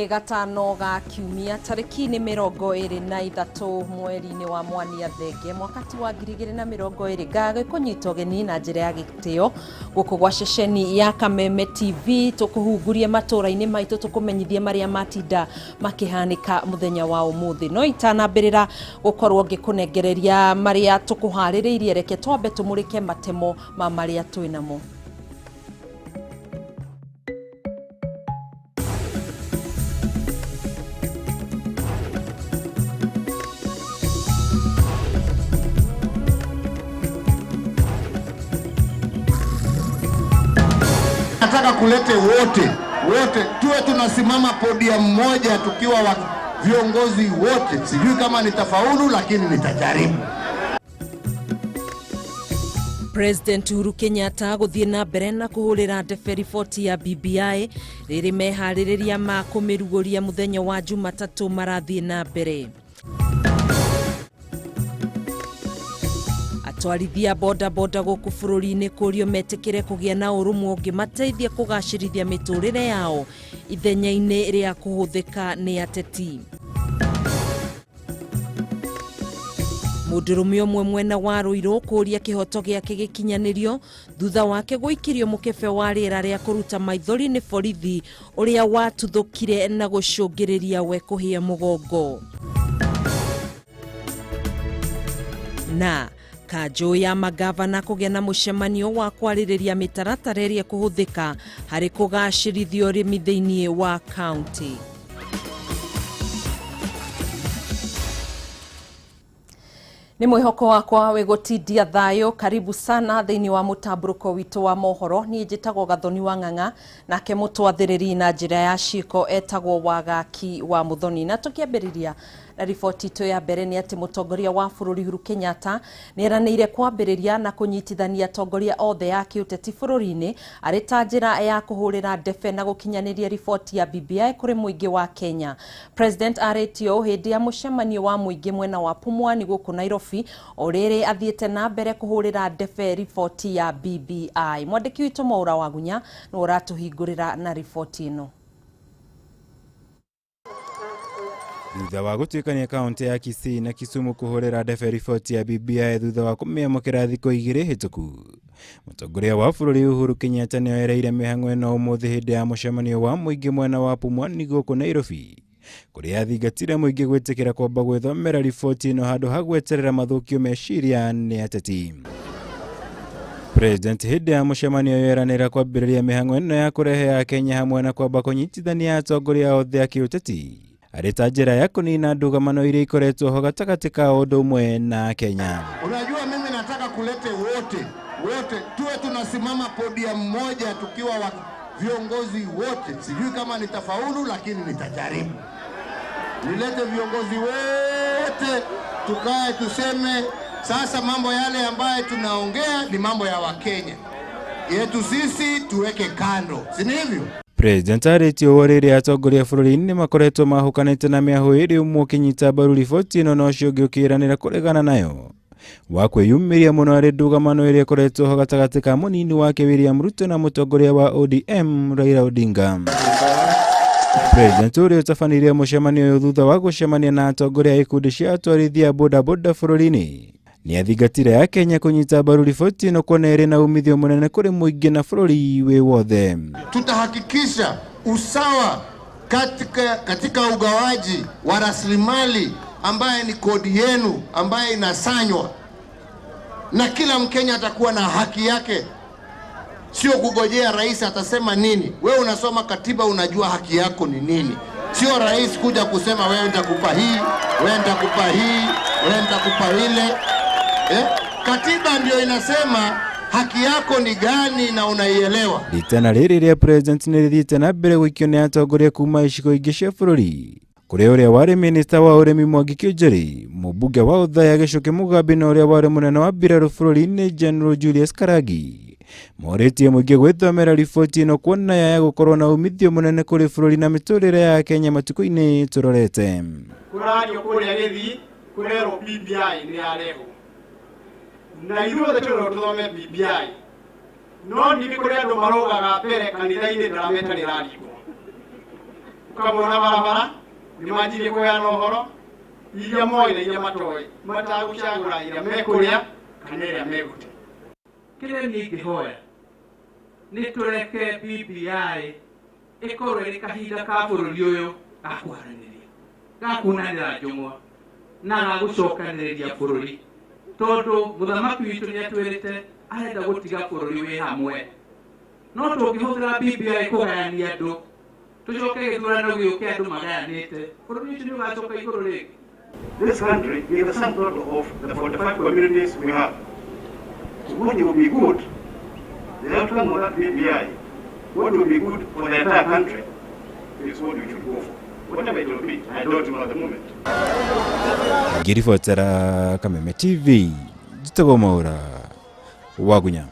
Gatano ga kiumia tarĩki nĩ 23 mweri-inĩ wa Mwania Thenge mwaka ti wa 2020 ngagĩkũnyita ũgeni na njĩra ya gĩtĩo gũkũ gwa ceceni ya Kameme TV tũkũhungurie matũra-inĩ maitũ tũkũmenyithie marĩa matinda makĩhanĩka mũthenya wa ũmũthĩ. No itanambĩrĩra gũkorwo ngĩkũnengereria marĩa tũkũharĩrĩirie, reke twambe tũmũrĩke matemo ma marĩa twĩnamo. Nataka kulete wote tuwe tunasimama podium moja tukiwa wa viongozi wote. Sijui kama nitafaulu, lakini nitajaribu. President Uhuru Kenyatta gũthiĩ na mbere na kũhũrĩra ndebe riboti ya BBI rĩrĩ meharĩrĩria ma kũmĩrugũria mũthenya wa Jumatatũ marathiĩ na mbere. Atwarithia boda boda gũkũ bũrũri-inĩ kũrio metĩkĩre kũgĩa na ũrũmwe ũngĩmateithia kũgacĩrithia mĩtũrĩre yao ithenya-inĩ rĩa kũhũthĩka nĩ ateti. Mũndũrũme ũmwe mwena wa Ruiru kũria kĩhoto gĩake gĩkinyanĩrio thutha wake gũikĩrio mũkebe wa rĩera rĩa kũruta maithori nĩ borithi ũrĩa watuthũkire na gũcũngĩrĩria we kũhĩa mũgongo. Na kanjũ ya magavana kũgĩa na mũcemanio wa kwarĩrĩria mĩtaratara ĩrĩa ĩkũhũthĩka harĩ kũgacĩrithia ũrĩmi thĩinĩ wa kaunti. Nĩ mwĩhoko wakwa wĩgũtindia thayũ. Karibu sana thĩinĩ wa mũtambũrũko witũ wa mohoro. Niĩ njĩtagwo Gathoni wa Ng'ang'a, nake mũtwathĩrĩri na njĩra ya ciĩko etagwo Wagaki wa Muthoni. Na tũkĩambĩrĩria na riboti itũ ya mbere nĩ atĩ mũtongoria wa bũrũri Uhuru Kenyatta nĩ eranĩire kwambĩrĩria na kũnyitithania atongoria othe a kĩũteti bũrũri-inĩ arĩ ta njĩra ya kũhũrĩra ndebe na gũkinyanĩria riboti ya BBI kũrĩ mũingĩ wa Kenya. President arĩtie ũũ hĩndĩ ya mũcemanio wa mũingĩ mwena wa Pumwani gũkũ Nairobi, o rĩrĩ athiĩte na mbere kũhũrĩra ndebe riboti ya BBI. Mwandĩki witũ Mwaura Wagunya nĩwe ũratũhingũrĩra na riboti ĩno. Thutha wa gũtuĩkania kaunti ya Kisii na Kisumu kũhũrĩra ndebe riboti ya BBI thutha wa kũmĩamũkĩra thikũ igĩrĩ hĩtũku, mũtongoria wa bũrũri Uhuru Kenyatta nĩoereire mĩhang'o ĩno ũmũthĩ hĩndĩ ya mũcemanio wa mũingĩ mwena wa Pumwani gũkũ Nairobi, kũrĩa athingatire mũingĩ gwĩtĩkĩra kwamba gwĩthomera riboti ĩno handũ ha gweterera mathũkio meciria nĩ ateti. President hĩndĩ ya mũcemanio yeranĩra kwambĩrĩria mĩhang'o ĩno ya kũrehe Akenya hamwe na kwamba kũnyitithania atongoria othe a kĩũteti arĩ ta njĩra ya kũnina ndũgamano iria ikoretwo ho gatagatĩ ka ũndũ ũmwe na Kenya. Unajua, mimi nataka kulete wote tuwe tunasimama podium moja tukiwa wa viongozi wote. Sijui kama nitafaulu, lakini nitajaribu. Nilete viongozi wote tukae tuseme sasa mambo yale ambayo tunaongea ni mambo ya Wakenya yetu sisi tuweke kando, si hivyo? President arĩtie ũũ rĩrĩa atongoria bũrũri-inĩ makoretwo mahũkanĩte na mĩahũ ĩrĩ ũmwe ũkĩnyita mbaru riboti ĩno na ũcio ũngĩ ũkĩĩranĩra kũregana nayo wa kwĩyumĩria mũno arĩ ndũgamano ĩrĩa ĩkoretwo ho gatagatĩ ka mũnini wake William Ruto na mũtongoria wa ODM Raila Odinga. President ũrĩa ũtabanirie mũcemanio ũyũ thutha wa gũcemania na atongoria a ikundi cia atwarithia bodaboda bũrũri-inĩ nĩ athingatire Akenya kũnyita mbaru riboti ĩno kuona ĩrĩ na umithio mũnene kũrĩ mũingĩ na bũrũri wĩ wothe. Tutahakikisha usawa katika ugawaji wa rasilimali ambaye ni kodi yenu ambaye inasanywa, na kila Mkenya atakuwa na haki yake, sio kugojea rais atasema nini. Wewe unasoma katiba, unajua haki yako ni nini, sio rais kuja kusema wewe nitakupa hii, wewe nitakupa hii, wewe nitakupa ile. Katiba ndio inasema haki yako ni gani na unaielewa. Ritana rĩrĩ rĩa president nĩ rĩthiĩte na mbere gũikio nĩ atongoria kuma icigo ingĩ cia bũrũri, kũrĩa ũrĩa warĩ minista wa ũrĩmi Mwangi Kiunjuri, mũmbunge wa Othaya Gĩchũkĩ Mugambi na ũrĩa warĩ mũnene wa mbirarũ bũrũri-inĩ General Julius Karagi morĩtie mũingĩ gwĩthomera riboti ĩno kuona yaya gũkorwo na umithio mũnene kũrĩ bũrũri na mĩtũrĩre ya Kenya matukũ-inĩ tũrorete. Kũrario kũrĩa Gĩthii kũrerwo BBI nĩ yarehwo, na ithuothe tũrerwo tũthome BBI, no ningĩ kũrĩ andũ marogaga mbere kanitha-inĩ ndarama ĩtarĩ ĩraringwo. Ukamona barabara nĩ manjirie kũheana ũhoro iria moĩ na iria matoĩ matagũcagũra iria mekũrĩa kana ĩrĩa megũte. Kĩrĩa niĩ ingĩhoya nĩ tũreke BBI ĩkorwo ĩrĩ kahinda ka bũrũri ũyũ ga kwaranĩria, ga kuonanĩra njũng'wa na ga gũcokanĩrĩria bũrũri, tondũ mũthamaki witũ nĩ atwĩrĩte arenda gũtiga bũrũri wĩ hamwe. No tũngĩhũthĩra BBI kũgayania andũ tũcoke gĩthurano gĩũke andũ magayanĩte, bũrũri ũcio nĩ ũgacoka igũrũ rĩngĩ. This country is the sum total of the 45 communities we have. What will be good, the outcome of that BBI, what will be good for the entire country is what we should go for. Whatever it will be, I don't know at the moment. Ngĩribotera Kameme TV, njĩtagwo Mwaura Wagunya.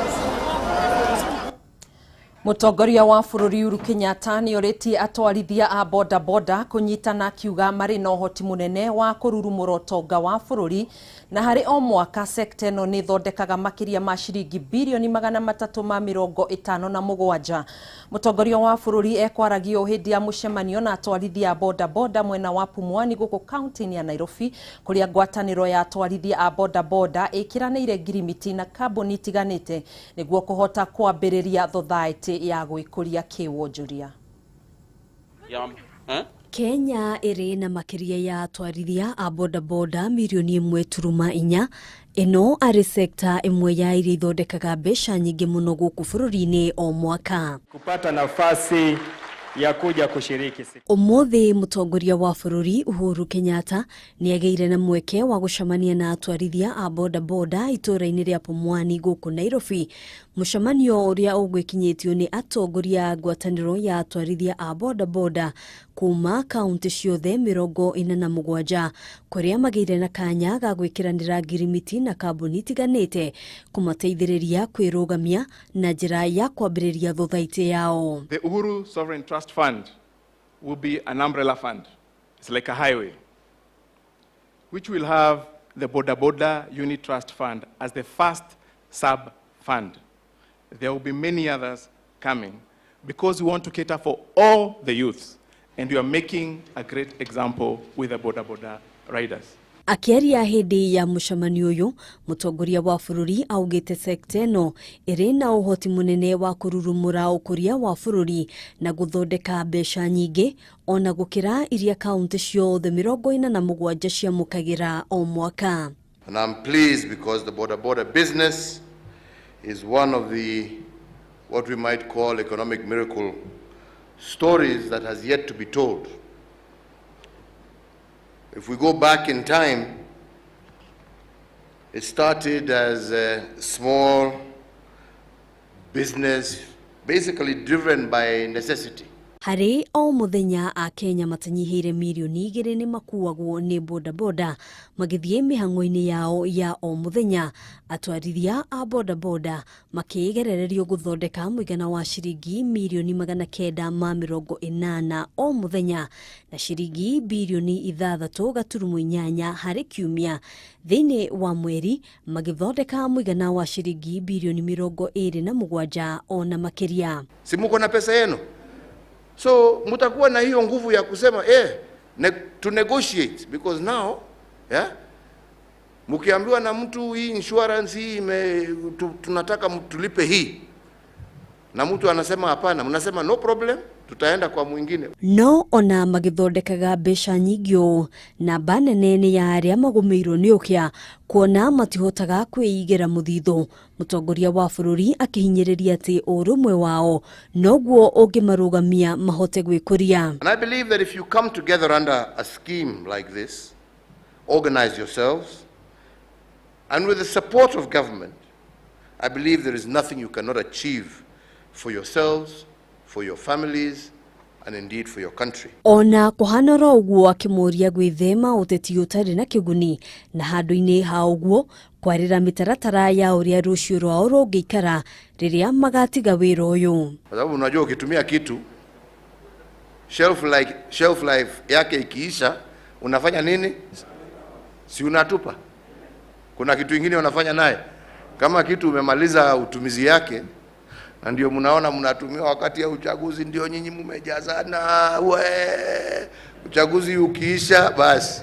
Mũtongoria wa bũrũri Uhuru Kenyatta nĩorĩtie atwarithia a boda boda kũnyitana akiuga marĩ na ũhoti mũnene wa kũrurumũra ũtonga wa bũrũri, na harĩ o mwaka sekta ĩno nĩ ĩthondekaga makĩria ma ciringi birioni 357. Mũtongoria wa bũrũri ekwaragio hĩndĩ ya mũcemanio na atwarithia a boda boda mwena wa Pumwani gũkũ kaunti-inĩ ya Nairobi, kũrĩa ngwatanĩro ya atwarithia a boda boda ĩkĩranĩire ngirimiti na kambuni itiganĩte nĩguo kũhota kwambĩrĩria thothaitĩ ya gwĩkũria kĩwonjoria. Kenya ĩrĩ na makĩria ya atwarithia a bodaboda mirioni 1.4. Ĩno arĩ sekta ĩmwe ya iria ithondekaga mbeca nyingĩ mũno gũkũ bũrũri-inĩ o mwaka. Kupata nafasi ya kuja kushiriki. Ũmũthĩ mũtongoria wa bũrũri Uhuru Kenyatta nĩagĩire na mweke wa gũcemania na atwarithia a bodaboda itũũra-inĩ rĩa Pumwani gũkũ Nairobi, mũcemanio ũrĩa ũgwĩkinyĩtio nĩ atongoria a ngwatanĩro ya atwarithia a bodaboda kuma kaunti ciothe 47, kũrĩa magĩire na kanya ga gwĩkĩranĩra ngirimiti na kambuni itiganĩte kũmateithĩrĩria kwĩrũgamia na njĩra ya kwambĩrĩria thothaitĩ yao. The Uhuru Sovereign Trust Fund will be an umbrella fund. It's like a highway, which will have the Boda Boda Unit Trust Fund as the first sub-fund. There will be many others coming because we want to cater for all the youths, and we are making a great example with the Boda Boda riders. Akĩaria hĩndĩ ya mũcemanio ũyũ, mũtongoria wa bũrũri augĩte sekta ĩno ĩrĩ na ũhoti mũnene wa kũrurumũra ũkũria wa bũrũri na gũthondeka mbeca nyingĩ ona gũkĩra iria kaunti ciothe 47 ciamũkagĩra o mwaka. And I'm pleased because the boda boda business is one of the what we might call economic miracle stories that has yet to be told. If we go back in time, it started as a small business, basically driven by necessity. Harĩ o mũthenya a Kenya matanyihĩire mirioni 2 nĩ makuagwo nĩ bodaboda magĩthiĩ mĩhang'o-inĩ yao ya o mũthenya. Atwarithia a bodaboda makĩgerererio gũthondeka mũigana wa ciringi mirioni 980 o mũthenya na ciringi birioni 6.8 harĩ kiumia thĩinĩ wa mweri, magĩthondeka mũigana wa ciringi birioni 27 ona makĩria. Si muko na pesa yenu? So mutakuwa na hiyo nguvu ya kusema to negotiate, because now mkiambiwa na mtu hii insurance hii tunataka tulipe hii, na mtu anasema hapana, mnasema no problem, tutaenda kwa mwingine. No ona magithondekaga mbeca nyingĩ namba nene nĩ ya arĩa magũmĩirwo nĩ ũkĩa kuona matihotaga kwĩigĩra mũthithũ. Mũtongoria wa bũrũri akĩhinyĩrĩria atĩ ũrũmwe wao noguo ũngĩmarũgamia mahote gwĩkũria. And I believe that if you come together under a scheme like this, organize yourselves, and with the support of government, I believe there is nothing you cannot achieve for yourselves, for your families, and indeed for your country. Ona kuhana oro ũguo akĩmũria gwĩthema ũteti ũtarĩ na kĩguni na handũ-inĩ ha ũguo kwarĩra mĩtaratara ya ũrĩa rũciũ rwao rũngĩikara rĩrĩa magatiga wĩra ũyũ. Kwa sababu unajua ukitumia kitu shelf life yake ikiisha unafanya nini? Si unatupa. Kuna kitu kingine unafanya naye. Kama kitu umemaliza utumizi yake, Na ndio mnaona mnatumia wakati ya uchaguzi, ndio nyinyi mmejazana, we uchaguzi ukiisha basi.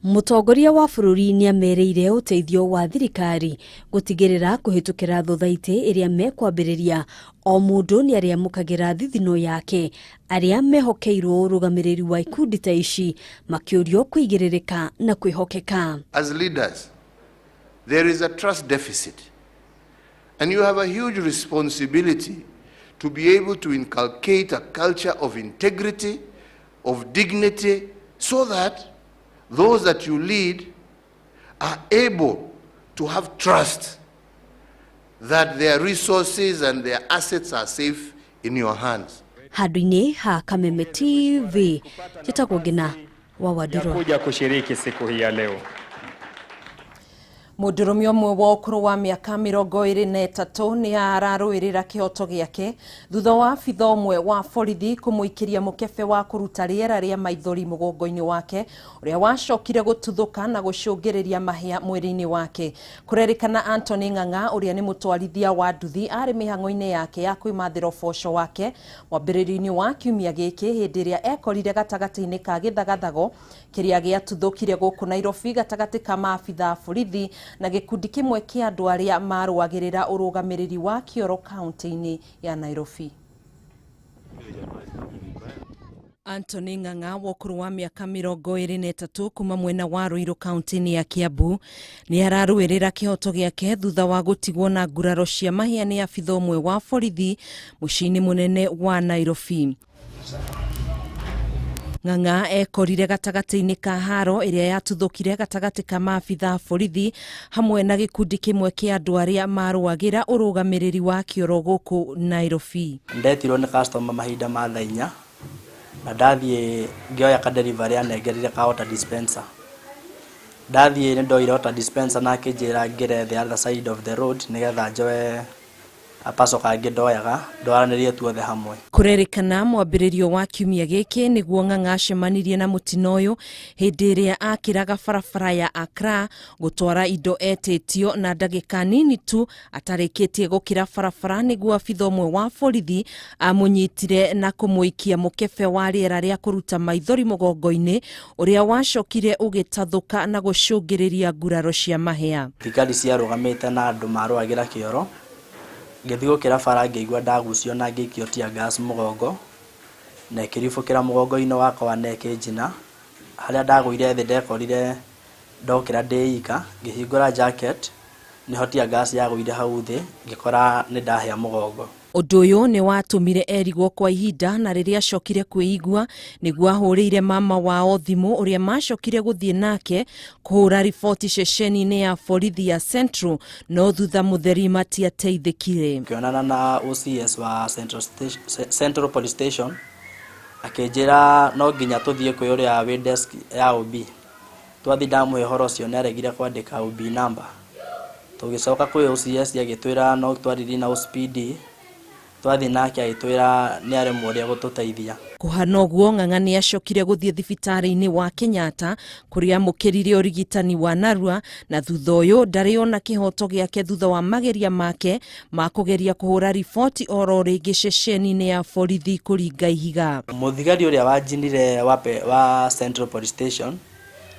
Mũtongoria wa bũrũri nĩamerĩire ũteithio wa thirikari gũtigĩrĩra kũhĩtũkĩra thothaitĩ ĩrĩa mekwambĩrĩria o mũndũ nĩarĩamũkagĩra thithino yake. Arĩa mehokeirwo ũrũgamĩrĩri wa ikundi ta ici makĩũrio kũigĩrĩrĩka na kwĩhokeka. As leaders, there is a trust deficit, and you have a huge responsibility to be able to inculcate a culture of integrity, of dignity, so that those that you lead are able to have trust that their resources and their assets are safe in your hands. Handũ-inĩ ha Kameme TV, njĩtagwo Ngina wa Wandũrũ. Kuja kushiriki siku hii ya leo. Mũndũrũme ũmwe wa ũkũrũ wa mĩaka 23 nĩ ararũĩrĩra kĩhoto gĩake thutha wa abitha ũmwe wa borithi kũmũikĩria mũkebe wa kũruta rĩera rĩa maithori mũgongo-inĩ wake ũrĩa wacokire gũtuthũka na gũcũngĩrĩria mahĩa mwĩrĩ-inĩ wake. Kũrerĩkana Anthony Ng'ang'a ũrĩa nĩ mũtwarithia wa nduthi arĩ mĩhang'o-inĩ yake ya kwĩmathĩra ũboco wake mwambĩrĩrio-inĩ wa kiumia gĩkĩ hĩndĩ ĩrĩa ekorire gatagatĩ-inĩ ka gĩthagathago kĩrĩa gĩatuthũkire gũkũ Nairobi gatagatĩ ka maabitha a borithi na gĩkundi kĩmwe kĩa andũ arĩa marũagĩrĩra ũrũgamĩrĩri wa kĩoro kaunti-inĩ ya Nairobi. Anthony Ng'ang'a wa ũkũrũ wa mĩaka 23 kuma mwena wa Ruiru kaunti-inĩ ya Kiambu nĩ ararũĩrĩra kĩhoto gĩake thutha wa gũtigwo na nguraro cia mahĩa nĩ abitha ũmwe wa borithi mũciĩ-inĩ mũnene wa Nairobi. Ng'ang'a ekorire gatagatĩ-inĩ ka haro ĩrĩa yatuthũkire gatagatĩ ka maabitha a borithi hamwe na gĩkundi kĩmwe kĩa andũ arĩa marũagĩra ũrũgamĩrĩri wa kĩoro gũkũ Nairobi. Ndetirwo nĩ customer mahinda ma thaa 4 na ndathiĩ ngĩoya ka delivery anengerire ka water dispenser. Ndathiĩ nĩ ndoire water dispenser na akĩnjĩra ngĩre the other side of the road nĩgetha njoe apaco kangĩ ndoyaga ndwaranĩrie tuothe hamwe. Kũrerĩkana mwambĩrĩrio wa kiumia gĩkĩ nĩguo Ng'ang'a acemanirie na mũtino ũyũ hĩndĩ ĩrĩa akĩraga barabara ya Accra gũtwara indo etĩtio na ndagĩka nini tu atarĩkĩtie gũkĩra barabara nĩguo abitha ũmwe wa borithi amũnyitire na kũmũikia mũkebe wa rĩera rĩa kũruta maithori mũgongo-inĩ ũrĩa wacokire ũgĩtathũka na gũcũngĩrĩria nguraro cia mahĩa. Thigari ciarũgamĩte na andũ marũagĩra kĩoro. Ngĩthiĩ gũkĩra bara ngĩigua ndagucio na ngĩikio tear gas mũgongo na ĩkĩribũkĩra mũgongo-inĩ wakwa na ĩkĩnjina. Harĩa ndagũire thĩ ndekorire ndokĩra ndĩ ika ngĩhingũra jacket nĩho tear gas yagũire hau thĩ ngĩkora nĩ ndahĩa mũgongo. Ũndũ ũyũ nĩ watũmire erigwo kwa ihinda na rĩrĩa acokire kwĩigua nĩguo ahũrĩire mama wao thimũ ũrĩa macokire gũthiĩ nake kũhũra riboti ceceni-inĩ ya borithi ya Central no thutha mũtheri matiateithĩkire. Ngĩonana na OCS wa Central Police Station akĩnjĩra no nginya tũthiĩ kwĩ ũrĩa wĩ desk ya OB. Twathiĩ ndamũhe ũhoro ũcio nĩaregire kwandĩka OB number. Tũgĩcoka kwĩ OCS agĩtwĩra no twaririe na OCPD. Twathiĩ nake agĩtwĩra nĩ aremwo ũrĩa gũtũteithia. Kũhana ũguo Ng'ang'a nĩ acokire gũthiĩ thibitarĩ-inĩ wa Kenyatta kũrĩa amũkĩrire ũrigitani wa narua na thutha ũyũ ndarĩ ona kĩhoto gĩake thutha wa mageria make ma kũgeria kũhũra riboti oro rĩngĩ ceceni-inĩ ya borithi kũringa ihiga. Mũthigari ũrĩa wanjinire wa Central Police Station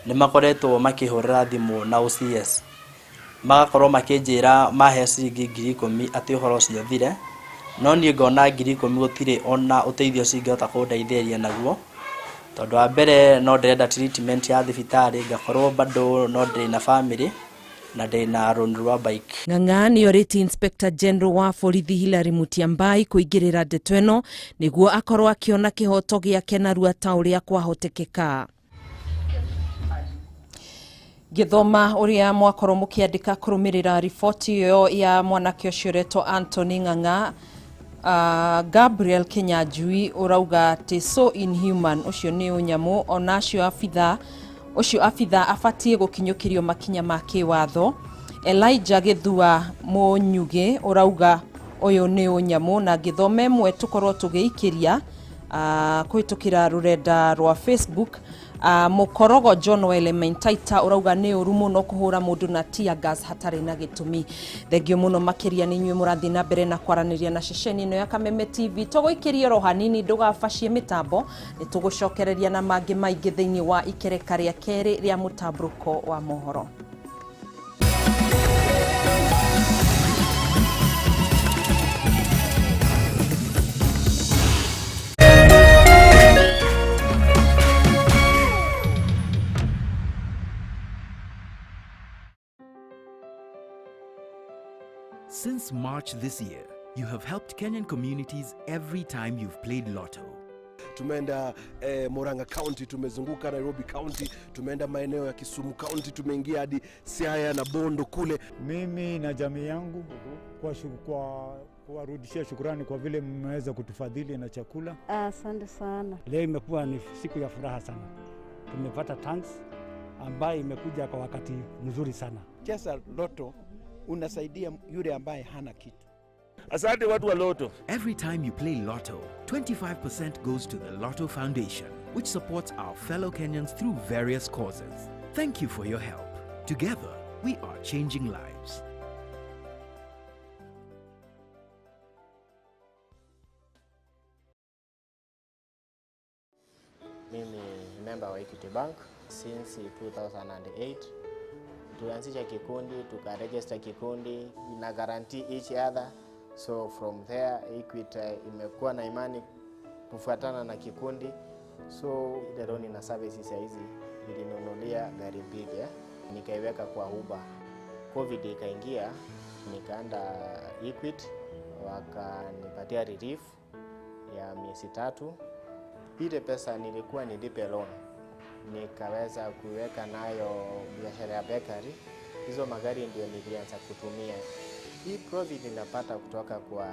nĩ makoretwo makĩhũrĩra thimũ na OCS magakorwo makĩnjĩra mahe ciringi 10,000 atĩ ũhoro ũcio ũthire, no niĩ ngona 10,000 gũtirĩ ona ũteithio cingĩhota kũndeithĩrĩria naguo tondũ wa mbere no ndĩrenda treatment ya thibitarĩ ngakorwo bado no ndĩ na family na ndĩ na loan rwa bike. Ng'ang'a nĩ orĩtie Inspector General wa borithi Hilary Mutyambai kũingĩrĩra ndeto ĩno nĩguo akorwo akĩona kĩhoto gĩake narua ta ũrĩa kwahotekeka. Ngĩthoma ũrĩa mwakorwo mũkĩandĩka kũrũmĩrĩra riboti ĩyo ya mwanake ũcio ũretwo Anthony Ng'ang'a, Gabriel Kinyanjui ũrauga atĩ so inhuman, ũcio nĩ ũnyamũ, ona acio abitha ũcio abitha abatiĩ gũkinyũkĩrio makinya ma kĩwatho. Elijah Gĩthua Mũnyugĩ ũrauga ũyũ nĩ ũnyamũ, na ngĩthoma ĩmwe tũkorwo tũgĩikĩria kũhĩtũkĩra rũrenda rwa Facebook. Mukorogo John Elementaita urauga ni uru muno kuhura mundu na tear gas hatari na gitumi. Thengio muno makiria ni inyuĩ mũrathiĩ na mbere na kwaranĩria na ceceni ĩno ya Kameme TV. Tũgũikĩrie oro hanini ndũgabacie mĩtambo, nĩ tũgũcokereria na mangĩ maingĩ thĩinĩ wa ikereka rĩa kerĩ rĩa mũtambũrũko wa mohoro. Since March this year, you have helped Kenyan communities every time you've played Lotto. Tumeenda Murang'a County, tumezunguka Nairobi County, tumeenda maeneo ya Kisumu County, tumeingia hadi Siaya na Bondo kule. Mimi na jamii yangu kwa kuwarudishia shukrani kwa vile mmeweza kutufadhili na chakula. Asante sana. Leo imekuwa ni siku ya furaha sana. Tumepata tanks ambayo imekuja kwa wakati mzuri sana. Cheza Lotto unasaidia yule ambaye hana kitu. Asante watu wa Lotto. Every time you play Lotto, 25% goes to the Lotto Foundation, which supports our fellow Kenyans through various causes. Thank you for your help. Together, we are changing lives. Mimi member wa Equity Bank since 2008. Tulianzisha kikundi, tukaregister kikundi, ina guarantee each other. So from there Equity imekuwa na imani kufuatana na kikundi. So ile loan na services ya hizi ilinunulia gari mbili, nikaiweka kwa Uber. Covid ikaingia, nikaenda Equity wakanipatia relief ya miezi 3. Ile pesa nilikuwa nilipe loan, nikaweza kuweka nayo biashara ya bakery. Hizo magari ndio nilianza kutumia. Hii profit ninapata kutoka kwa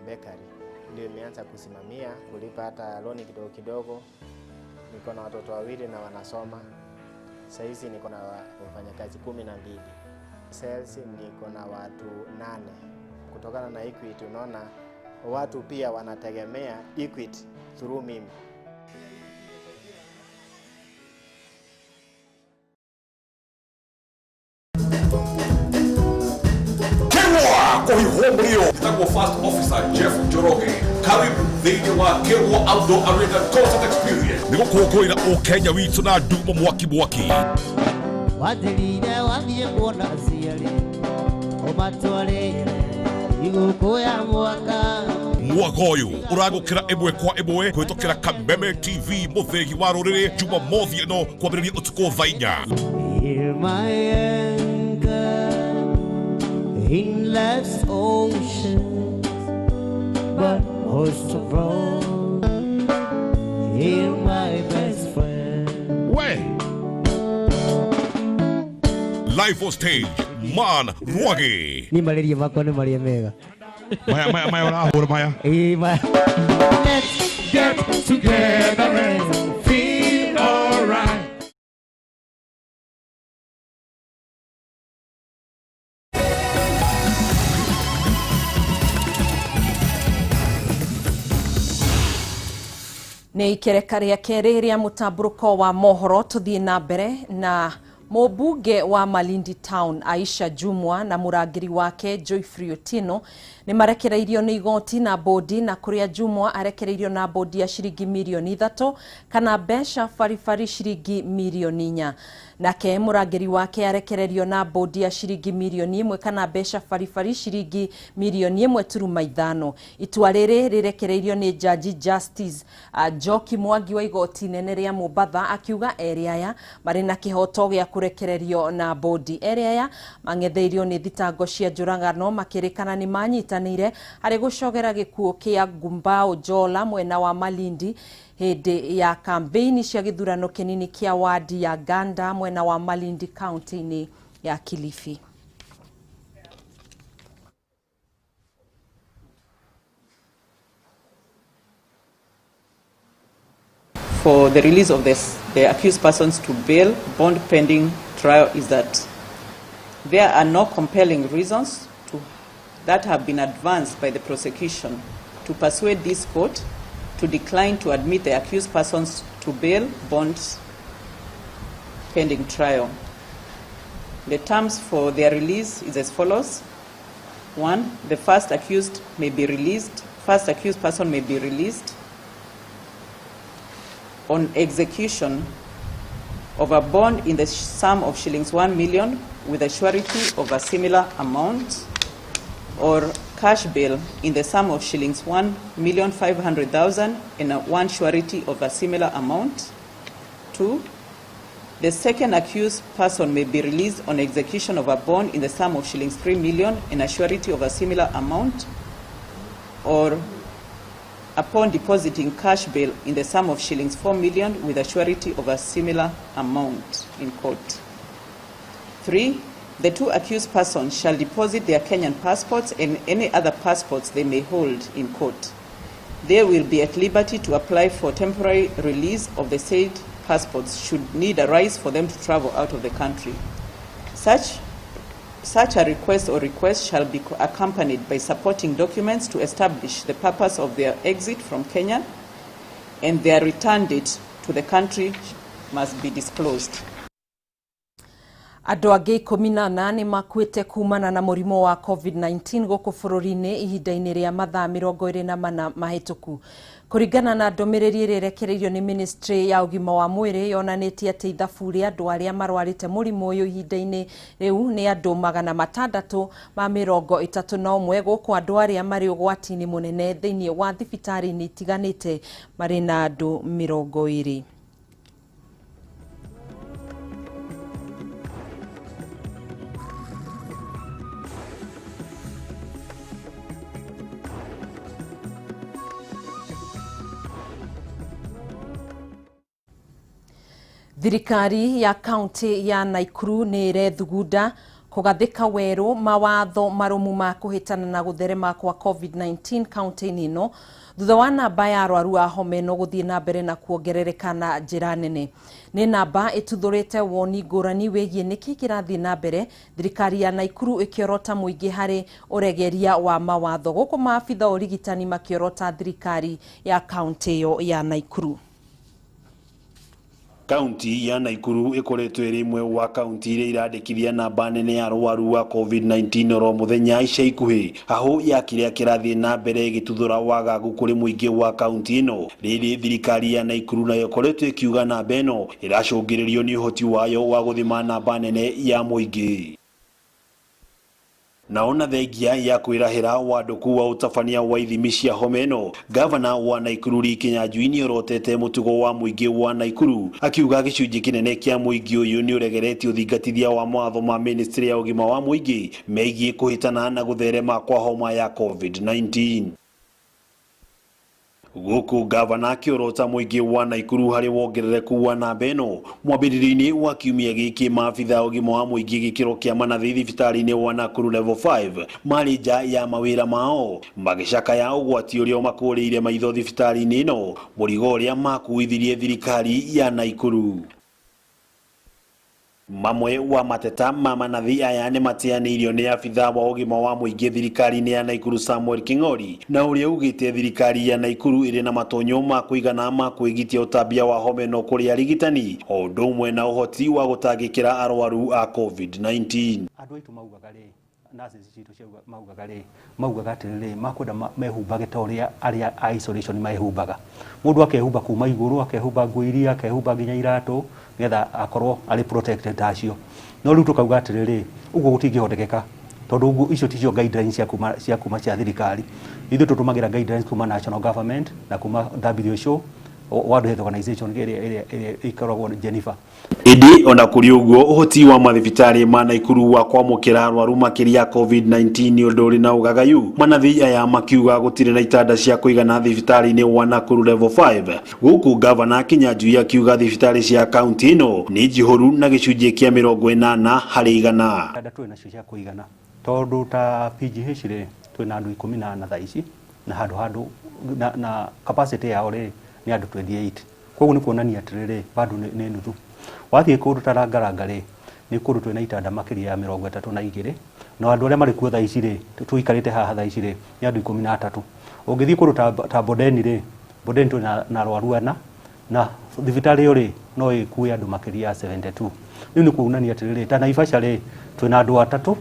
bakery ndio nimeanza kusimamia kulipa hata loan kidogo kidogo. Niko na watoto wawili na wanasoma. Saizi niko na wafanyakazi 12. Sales niko na watu 8. Kutokana na Equity unaona watu pia wanategemea Equity through mimi. Kwa First Officer Jeff Njoroge, karibu thĩinĩ wa Kĩgwa Outdoor Arena Concert Experience. Nĩ gũkũngũĩra ũkenya witũ na ndumo mwaki mwaki. Wathirire wathiĩ kuona aciari ũmatwarĩre igũkũ ya mwaka. Mwaka ũyũ ũragũkĩra ĩmwe kwa ĩmwe kũhĩtũkĩra Kameme TV mũthĩgi wa rũrĩrĩ Jumamothi ĩno kwambĩrĩria ũtukũ thaa 4. Hear my anchor in life's ocean, but most of all, hear my best friend. We live on stage, Man Rwagi. Ni malaria makwa ni malaria mega. Maya maya maya urahura maya. Maya. Let's get together and feel alright. Nĩ ikereka rĩa kerĩ rĩa mũtambũrũko wa mohoro. Tũthiĩ na mbere na mũmbunge wa Malindi Town Aisha Jumwa na mũrangĩri wake Joyfrey Otieno nĩ marekereirio nĩ igoti na bodi, na kũrĩa Jumwa arekereirio na bodi ya ciringi mirioni 3 kana mbeca baribari ciringi mirioni 4. Nake mũrangĩri wake arekererio na bodi ya ciringi mirioni 1 kana mbeca baribari ciringi mirioni 1.5. Itua rĩrĩ rĩrekereirio nĩ Jaji Justice Njoki Mwangi wa igoti nene rĩa Mombatha akiuga erĩ aya marĩ na kĩhoto gĩa kũrekererio na bodi. Erĩ aya mang'etheirio nĩ thitango cia njũragano makĩrĩkana nĩ manyitanĩire harĩ gũcogera gĩkuũ kĩa Ngumbao Jola mwena wa Malindi hĩndĩ ya kambeini cia gĩthurano kĩnini kĩa wadi ya Ganda mwena wa Malindi kaunti-inĩ ya Kilifi. For the release of the accused persons to bail bond pending trial is that there are no compelling reasons that have been advanced by the prosecution to persuade this court to decline to admit the accused persons to bail bonds pending trial. The terms for their release is as follows. 1, the first accused may be released, first accused person may be released on execution of a bond in the sum of shillings 1 million with a surety of a similar amount, or cash bail in the sum of shillings 1,500,000 and one surety of a similar amount. 2, the second accused person may be released on execution of a bond in the sum of shillings 3 million and a surety of a similar amount, or upon depositing cash bail in the sum of shillings 4 million with a surety of a similar amount in court. 3, the two accused persons shall deposit their Kenyan passports and any other passports they may hold in court. They will be at liberty to apply for temporary release of the said passports should need arise for them to travel out of the country. Such a request or request shall be accompanied by supporting documents to establish the purpose of their exit from Kenya, and their return date to the country must be disclosed. Andũ angĩ 14 nĩ makuĩte kumana na mũrimũ wa COVID-19 gũkũ bũrũri-inĩ ihinda-inĩ rĩa mathaa 24 mahĩtũku. Kũringana na ndũmĩrĩri ĩrĩa ĩrekereirio nĩ Ministry ya ũgima wa mwĩrĩ yonanĩtie atĩ ithabu rĩa andũ arĩa marwarĩte mũrimũ ũyũ ihinda-inĩ rĩu nĩ andũ 631 gũkũ andũ arĩa marĩ ũgwati-inĩ mũnene thĩinĩ wa thibitarĩ-inĩ itiganĩte marĩ na andũ 20. Thirikari ya kaunti ya Nakuru nĩ ĩrethugunda kũgathĩka werũ mawatho marũmu ma kũhĩtana na gũtherema kwa COVID-19 kaunti-inĩ ĩno thutha wa namba ya arwaru a homa ĩno gũthiĩ na mbere na kuongerereka na njĩra nene. Nĩ namba ĩtuthũrĩte woni ngũrani wĩgiĩ nĩkĩ kĩrathiĩ na mbere thirikari ya Nakuru ĩkĩorota mũingĩ harĩ ũregeria wa mawatho gũkũ maabitha ũrigitani makĩorota thirikari ya kaunti ĩyo ya Nakuru. Kaunti ya Nakuru ikoretwo ĩrĩ ĩmwe wa kaunti iria irandĩkithia namba nene ya arwaru a COVID-19 oro mũthenya ica ikuhĩ hahũ ya kĩrĩa kĩrathiĩ na mbere ĩgĩtuthũra wagagu kũrĩ mũingĩ wa kaunti ĩno. Rĩrĩ thirikari ya Nakuru nayo ĩkoretwo ĩkiuga namba ĩno ĩracũngĩrĩrio nĩ ũhoti wayo wa gũthima namba nene ya mũingĩ. Naona thengia ya kwĩrahĩra wandũku wa ũtabania wa ithimi cia homa ĩno, gavana wa Nakuru Lee Kinyanjui nĩorotete mũtugo wa mũingĩ wa Nakuru akiuga gĩcunjĩ kĩnene kĩa mũingĩ ũyũ nĩ ũregeretie ũthingatithia wa mawatho ma ministry ya ũgima wa mũingĩ megiĩ kũhĩtana na gũtherema kwa homa ya COVID-19. Gũkũ gavana akĩorota mũingĩ wa Nakuru harĩ wongerereku wa namba ĩno mwambĩrĩrio-inĩ wa kiumia gĩkĩ maabitha ũgima wa mũingĩ gĩkĩro kĩa manathi thibitarĩ-inĩ wa Nakuru level 5 marĩ nja ya mawĩra mao magĩcakaya ũgwati ũrĩa ũmakũrĩire maitho thibitarĩ-inĩ ĩno mũrigo ũrĩa makuithirie thirikari ya Nakuru. Mamwe wa mateta ma manathi aya nĩ mateanĩirio nĩ abitha wa ũgima wa mũingĩ thirikari-inĩ ya Nakuru Samuel King'ori na ũrĩa ugĩte thirikari ya Nakuru ĩrĩ na matonyo ma kũigana ma kwĩgitia ũtambia wa homa ĩno kũrĩ arigitani o ũndũ ũmwe na ũhoti wa gũtangĩkĩra arwaru a COVID-19. Andũ aitũ maugaga rĩ, nurses citũ ciauga maugaga rĩ, maugaga atĩrĩrĩ, makwenda mehumbage ta ũrĩa arĩa a isolation mehumbaga. Mũndũ akehumba kuma igũrũ, akehumba nguo iria, akehumba nginya iratũ nĩgetha akorwo arĩ protected ta acio. No rĩu tũkauga atĩrĩrĩ, ũguo gũtingĩhotekeka tondũ ũguo icio ticio guidelines cia kuma cia thirikari. Ithuĩ tũtũmagĩra guidelines kuma national government na kuma WHO, World Health Organization ĩrĩa ĩkoragwo Geneva. Ĩndĩ ona kũrĩ ũguo ũhoti wa mathibitarĩ ma Nakuru wa kwamũkĩra arwaru makĩria COVID-19 nĩ ũndũ ũrĩ na ũgagayu. Manathi aya makiuga gũtirĩ na itanda cia kũigana thibitarĩ-inĩ wa Nakuru level 5 gũkũ gavana Kinyanjui akiuga thibitarĩ cia kaunti ĩno nĩ njihũru na gĩcunjĩ kĩa 80 harĩ igana. Itanda twĩ nacio cia kũigana tondũ ta PGH rĩ twĩ na andũ 14 thaa ici na handũ na capacity yao rĩ nĩ andũ 28. Koguo nĩ kuonania atĩrĩrĩ bado nĩ nuthu. Wathiĩ kũndũ ta Langalanga rĩ nĩ kũndũ twĩna itanda makĩria ya 32 na andũ arĩa marĩ kuo thaa ici rĩ tũikarĩte haha thaa ici rĩ nĩ andũ 13. Ũngĩthiĩ kũndũ ta Bondeni rĩ, Bondeni twĩna na arwaru ana Na thibitarĩ ĩyo rĩ no ĩkue andũ makĩria ya 72. Rĩu nĩ kuonania atĩrĩrĩ, ta Naivasha rĩ twĩna andũ 3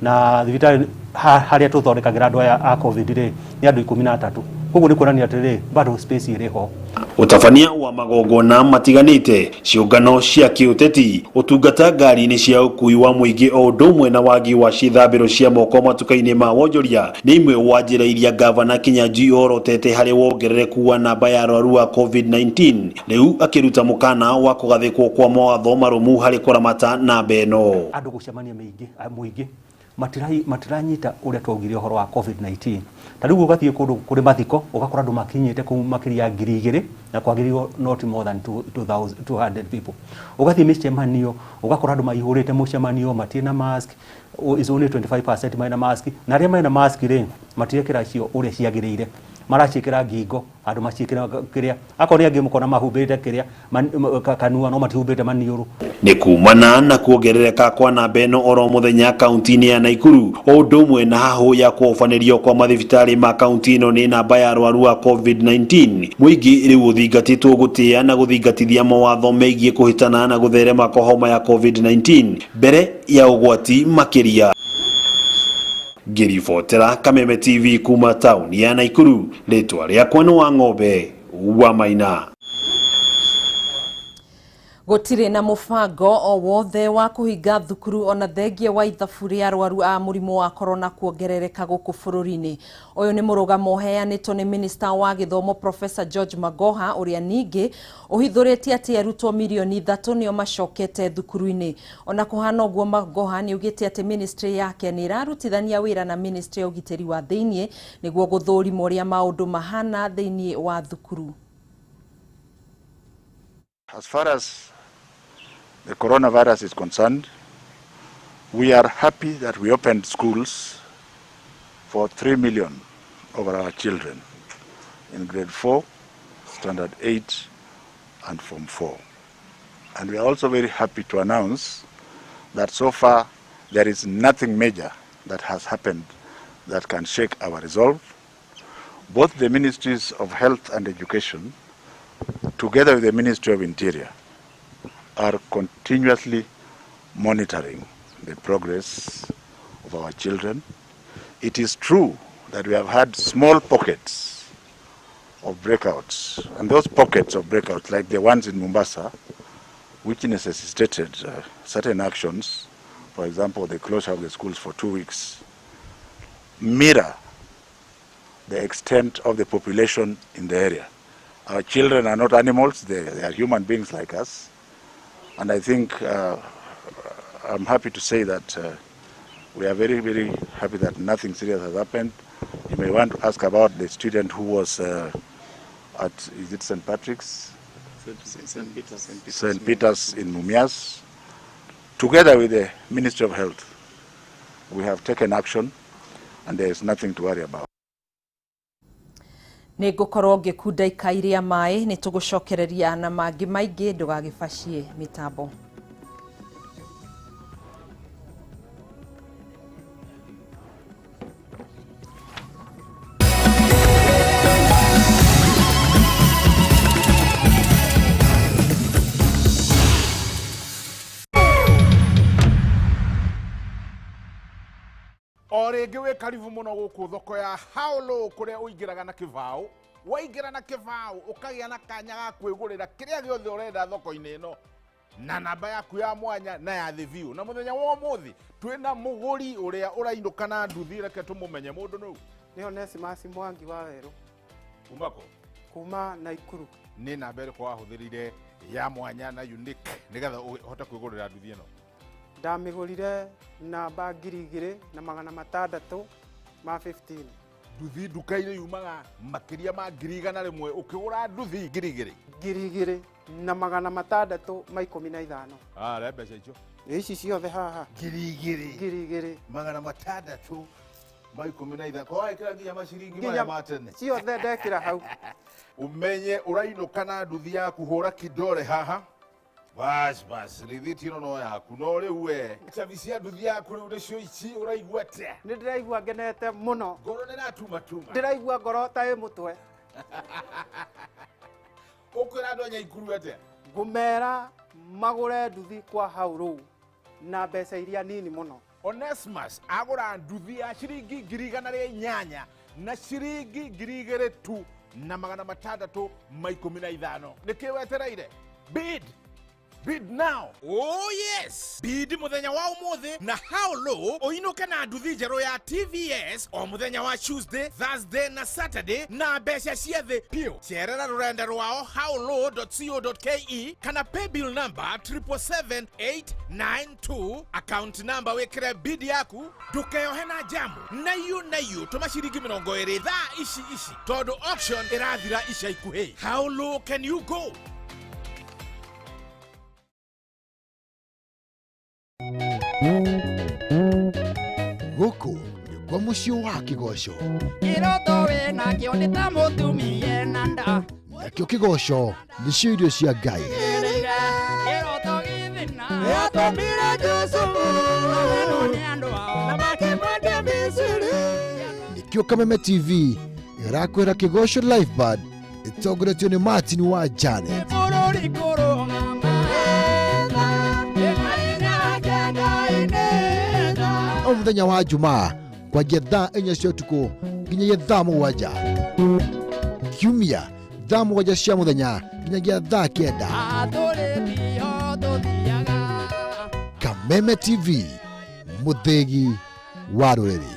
na thibitarĩ harĩa tũthondekagĩra andũ aya a COVID rĩ nĩ andũ 13. Koguo nĩ kuonania atĩrĩrĩ, bado space ĩrĩ ho. Ũtabania wa magongona matiganĩte, ciũngano cia kĩũteti, ũtungata ngari-inĩ cia ũkui wa mũingĩ o ũndũ ũmwe na wagi wa ciĩthambĩro cia moko matuka-inĩ ma wonjoria nĩ imwe wa njĩra iria gavana Kinyanjui orotete harĩ wongerereku wa namba ya arwaru a COVID-19, rĩu akĩruta mũkana wa kũgathĩkwo kwa mawatho marũmu harĩ kũramata namba ĩno. Andũ gũcemania mũingĩ matiranyita ũrĩa twaugire ũhoro wa COVID-19. Ta rĩu ũgathiĩ kũndũ kũrĩ mathiko ũgakora andũ makinyĩte kũu makĩria ya 2000 na kwagĩrĩirwo not more than 200 people. Ũgathiĩ mĩcemanio ũgakora andũ maihũrĩte mũcemanio matirĩ na mask, is only 25% mena mask, na arĩa mena mask rĩ matirekĩra cio ũrĩa ciagĩrĩire, maraciĩkĩra ngingo andũ maciĩkĩra kĩrĩa, akorwo nĩ angĩ mũkona mahumbĩte kĩrĩa kanua no matihumbĩte maniũrũ. Nĩ kumana na kuongerereka kwa namba ĩno oro mũthenya kaunti-inĩ ya Naikuru o ũndũ ũmwe na hahũ ya kũhobanĩrio kwa mathibitarĩ ma kaunti ĩno nĩ namba ya arwaru a COVID-19, mũingĩ rĩu ũthingatĩtwo gũtĩĩa na gũthingatithia mawatho megiĩ kũhĩtana na gũtherema kwa homa ya COVID-19 mbere ya ũgwati makĩria. Ngĩribotera Kameme TV kuma taũni ya Naikuru, rĩtwa rĩakwa nĩ wa Ng'ombe wa Maina. Gũtirĩ na mũbango o wothe wa kũhinga thukuru ona thengia wa ithabu rĩa arwaru a mũrimũ wa corona kuongerereka gũkũ bũrũri-inĩ. Ũyũ nĩ mũrũgamo ũheanĩtwo nĩ Minista wa Gĩthomo Professor George Magoha, ũrĩa ningĩ ũhithũrĩtie atĩ arutwo mirioni 3 nĩo macokete thukuru-inĩ. Ona kũhana ũguo, Magoha nĩ augĩte atĩ ministry yake nĩ ĩrarutithania wĩra na ministry ya ũgitĩri wa thĩiniĩ nĩguo gũthũrima ũrĩa maũndũ mahana thĩiniĩ wa thukuru. As far as the coronavirus is concerned, we are happy that we opened schools for 3 million of our children in grade 4, standard 8, and form 4. And we are also very happy to announce that so far there is nothing major that has happened that can shake our resolve. Both the Ministries of Health and Education, together with the Ministry of Interior, are continuously monitoring the progress of our children. It is true that we have had small pockets of breakouts, and those pockets of breakouts, like the ones in Mombasa, which necessitated certain actions, for example, the closure of the schools for 2 weeks, mirror the extent of the population in the area. Our children are not animals, they are human beings like us. And I think I'm happy to say that we are very, very happy that nothing serious has happened. You may want to ask about the student who was at, is it St. Patrick's? St. Peter's. St. Peter's in Mumias. Together with the Ministry of Health, we have taken action and there is nothing to worry about. Nĩ ngũkorwo ngĩkunda ikai rĩa maĩ, nĩ tũgũcokereria na mangĩ maingĩ, ndũgagĩbacie mĩtambo. O rĩngĩ wĩ karibu mũno gũkũ thoko ya Haolo kũrĩa ũingĩraga na kĩbaũ, waingĩra na kĩbaũ ũkagĩa na kanya ga kwĩgũrĩra kĩrĩa gĩothe ũrenda thoko-inĩ ĩno na namba yaku ya mwanya na ya thĩ biũ. Na mũthenya wa ũmũthĩ twĩna mũgũri ũrĩa ũrainũka na nduthi, reke tũmũmenye mũndũ nũ. Nĩ Onesimus Mwangi wa Werũ. Kuma kũ? Kuma Naikuru. Nĩ namba ĩrĩkũ wahũthĩrire ya mwanya na unique nĩgetha ũhote kwĩgũrĩra nduthi ĩno? Ndamĩgũrire namba 2615. Nduthi nduka-inĩ yumaga makĩria ma 100,000, ũkĩgũra nduthi 2000? 2615. Ah, re mbeca icio? Ici ciothe haha. 2000. 615. Kwa wekĩra nginya maciringi maya ma tene. Ciothe ndekĩra hau. Umenye ũrainũka na nduthi yaku, hũra kidole haha. Bas, bas, rithiti ĩno no yaku, no rĩu we cabi cia nduthi yaku rĩu nĩcio ici, ũraigua atĩa? Nĩ ndĩraigua ngenete mũno. Ngoro nĩ ĩratumatuma. Ndĩraigua ngoro ta ĩ mũtwe. Ũkwĩra andũ a Nyaikuru atĩa? Ngũmera magũre nduthi kwa hau rũu na mbeca iria nini mũno. Onesmus agũra nduthi ya ciringi 108,000 na ciringi 2,000 tu na 615. Nĩkĩ wetereire? Bid. Bid now. Oh yes. Bid muthenya wa umuthi na how low uinuke na nduthi njerũ ya TVS o muthenya wa Tuesday, Thursday na Saturday na mbeca cia thĩ piũ. Cerera rũrenda rwao howlow.co.ke kana pay bill number 777892, account number wikire bid yaku, ndukeyohe na jamu na yu tũma ciringi 20 thaa ici ici tondu auction irathira ica ikuhĩ. How low can you go? Gũkũ nĩkuo mũciĩ wa kĩgoco. Kĩroto wĩna kĩo nĩ ta mũtumia ena nda. Nakĩo kĩgoco nĩcio irio cia Ngai. Kĩroto gĩthĩna yatũmire Jusufu nĩ andũ ao na makĩmwendia Misiri. Nĩkĩo Kameme TV ĩrakwĩra Kĩgoco Live Band ĩtongoretio nĩ Martin wa Janet. Bũrũri kũrũgama o mũthenya wa Jumaa kwanjia thaa 4 cia ũtukũ nginyagia thaa 7. Kiumia thaa 7 cia mũthenya nginyagia thaa 9. Kameme TV, mũthĩgi wa rũrĩrĩ.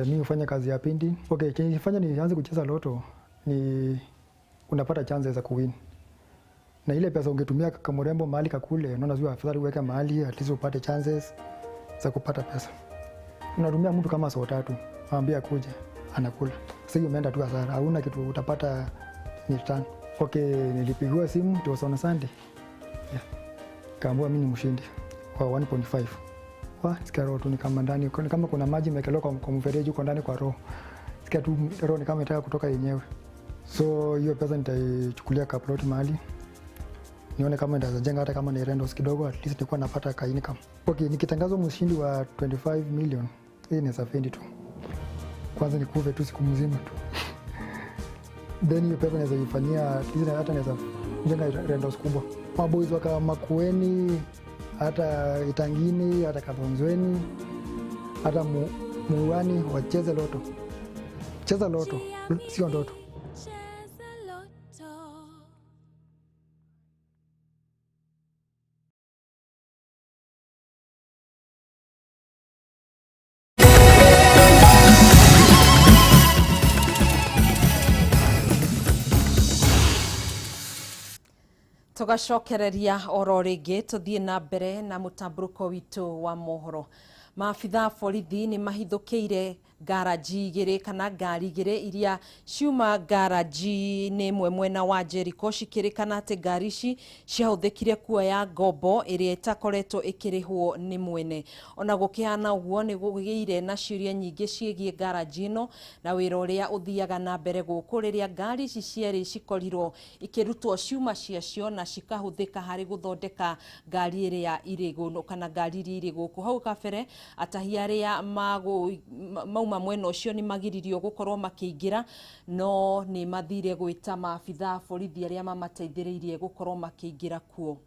Mi hufanya kazi ya pindi. Okay, kinifanya nianze kucheza loto ni unapata chances za kuwin. Na ile pesa ungetumia kama mrembo mahali kakule, unaona sio afadhali uweke mahali at least upate chances za kupata pesa. Unatumia mtu kama saa 3, mwambie akuje, anakula. Sasa hiyo umeenda tu hasara, hauna kitu utapata ni return. Okay, nilipigiwa simu, it was on Sunday. Yeah. Kaambiwa mimi ni mshindi wa 1.5. Wa sikia roho tu ni kama ndani, kama kuna maji imekelewa kwa mfereji huko ndani kwa roho. Sikia tu roho ni kama inataka kutoka yenyewe. So hiyo pesa nitaichukulia ka plot mahali. Nione kama nitaweza jenga hata kama ni rentals kidogo, at least nitakuwa napata ka income. Okay, nikitangazwa mshindi wa 25 million, hii ni safendi tu. Kwanza nikufe tu siku mzima tu. Then hiyo pesa naweza ifanyia, at least hata naweza jenga rentals kubwa. Maboys waka Makueni, hata Itangini, hata Kathonzweni, hata Muani wacheze loto. Cheza loto, sio ndoto. Tugacokereria oro rĩngĩ tũthiĩ na mbere na mũtambũrũko witũ wa mohoro. Maabitha borithi nĩ mahithũkĩire garaji igĩrĩ kana ngari igĩrĩ iria ciuma garaji nĩ ĩmwe mwena wa Jericho, cikĩrĩkana atĩ ngari ici ciahũthĩkire kuoya ngombo ĩrĩa ĩtakoretwo ĩkĩrĩhwo nĩ mwene. Ona gũkĩhana ũguo nĩ gũgĩire na ciũria nyingĩ ciĩgiĩ garaji ĩno na wĩra ũrĩa ũthiaga na mbere gũkũ rĩrĩa ngari ici cierĩ cikorirwo ikĩrutwo ciuma ciacio na cikahũthĩka harĩ gũthondeka ngari ĩrĩa irĩ gũkũ kana ngari iria irĩ gũkũ. Hau kabere atahi arĩa mauma mwena ũcio nĩ magiririo gũkorwo makĩingĩra, no nĩ mathire gwĩta maabitha borithi arĩa mamateithĩrĩirie gũkorwo makĩingĩra kuo.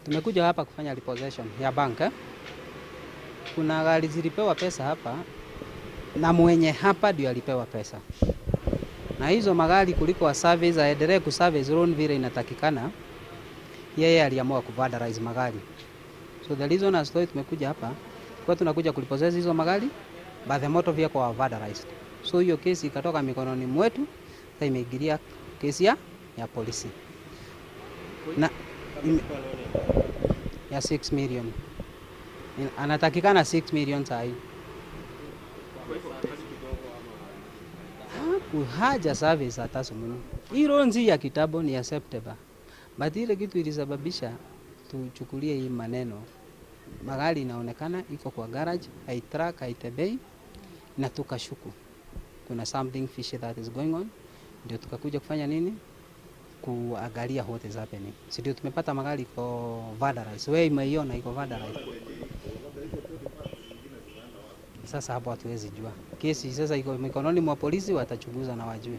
Tumekuja hapa kufanya repossession ya bank. Kuna gari zilipewa pesa hapa na mwenye hapa ndio alipewa pesa. Na hizo magari kuliko wa service aendelee ku service loan vile inatakikana, yeye aliamua kuvandalize magari. So the reason as to tumekuja hapa kwa tunakuja kulipossess hizo magari, but the motor vehicle were vandalized. So hiyo kesi ikatoka mikononi mwetu, sasa imeingilia kesi ya polisi. Na ya 6 million. Anatakikana 6 million sahi. Haja service hata sumunu. Hii loan ya kitambo ni acceptable. But ile kitu ilisababisha tuchukulie hii maneno Magari inaonekana iko kwa garage, haitrack, haitembei, na tukashuku kuna something fishy that is going on, ndio tukakuja kufanya nini, kuangalia what is happening. Si ndio tumepata magari iko vandalized, wewe imeiona iko vandalized. Sasa hapo hatuwezi jua. Kesi sasa iko mikononi mwa polisi, watachunguza na wajue.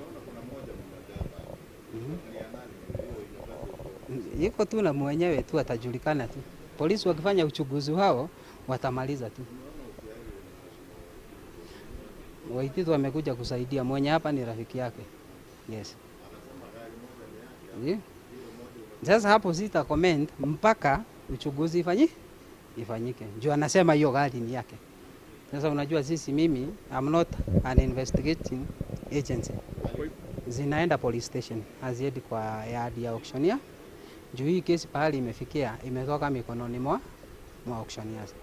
Iko tu na mwenyewe tu atajulikana tu. Polisi wakifanya uchunguzi wao watamaliza tu. Waititu wamekuja kusaidia, mwenye hapa ni rafiki yake. Yes. Yeah. Sasa hapo sita comment mpaka uchunguzi ifanyike. Juu anasema hiyo gari ni yake. Sasa unajua sisi, mimi I'm not an investigating agency. Zinaenda police station, haziendi kwa yard ya auctioneer. Juu hii kesi pahali imefikia, imetoka mikononi mwa auctioneers.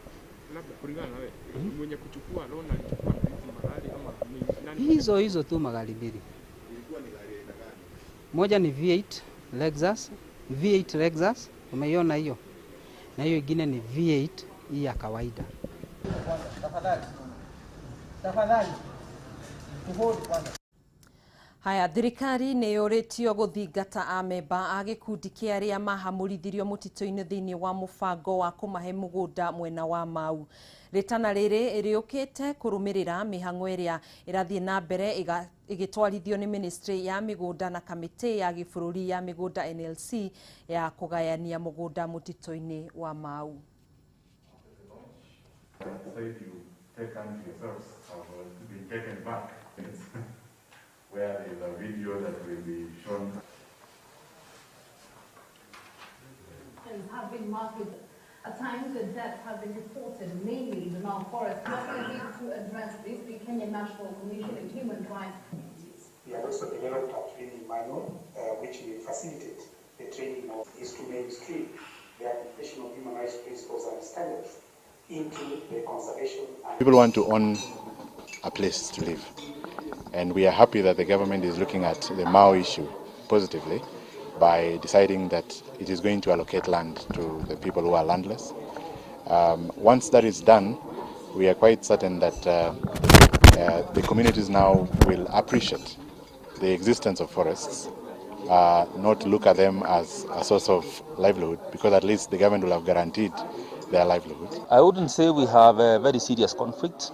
Labda kulingana na wewe, mwenye kuchukua loan alichukua na hizi magari ama ni nani? Hizo tu magari mbili. Moja ni V8 Lexus, V8 Lexus, umeiona hiyo. Na hiyo ingine ni V8 hii ya kawaida. Tafadhali. Tuhodi kwanza. Haya, thirikari nĩ yũrĩtio gũthingata amemba a gĩkundi kĩa arĩa mahamũrithirio mũtitũ-inĩ thĩinĩ wa mũbango wa kũmahe mũgũnda mwena wa Mau. Rĩtana rĩrĩ rĩũkĩte kũrũmĩrĩra mĩhang'o ĩrĩa ĩrathiĩ na mbere ĩgĩtwarithio nĩ ministry ya mĩgũnda na kamĩtĩ ya gĩbũrũri ya mĩgũnda NLC ya kũgayania mũgũnda mũtitũ-inĩ wa Mau. Where there is a video that will be shown. Have been marked with, at times the deaths have been reported, mainly in the Mau Forest. How to address this, the Kenya National Commission on Human Rights. We have also developed a training manual which will facilitate the training of is to mainstream the application of human rights principles and standards into the conservation. And people want to own a place to live. And we are happy that the government is looking at the Mau issue positively by deciding that it is going to allocate land to the people who are landless. Once that is done, we are quite certain that the communities now will appreciate the existence of forests, not look at them as a source of livelihood, because at least the government will have guaranteed their livelihood. I wouldn't say we have a very serious conflict.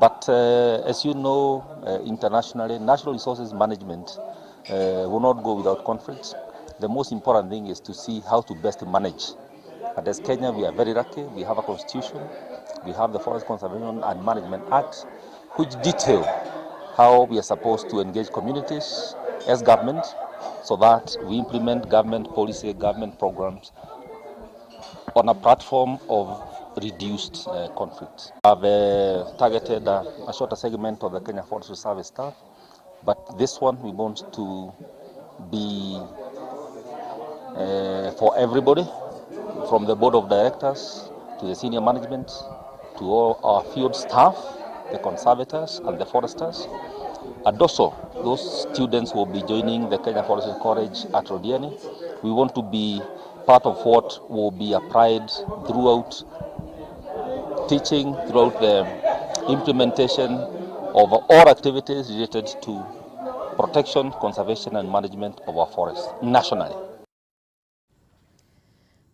But as you know, internationally, natural resources management will not go without conflict. The most important thing is to see how to best manage. And as Kenya, we are very lucky. We have a constitution. We have the Forest Conservation and Management Act, which detail how we are supposed to engage communities as government so that we implement government policy, government programs on a platform of reduced conflict. I've targeted a shorter segment of the Kenya Forestry Service staff, but this one we want to be for everybody, from the board of directors to the senior management, to all our field staff, the conservators and the foresters, and also those students who will be joining the Kenya Forestry College at Rodiani. We want to be part of what will be applied throughout teaching, throughout the implementation of all activities related to protection, conservation and management of our forests nationally.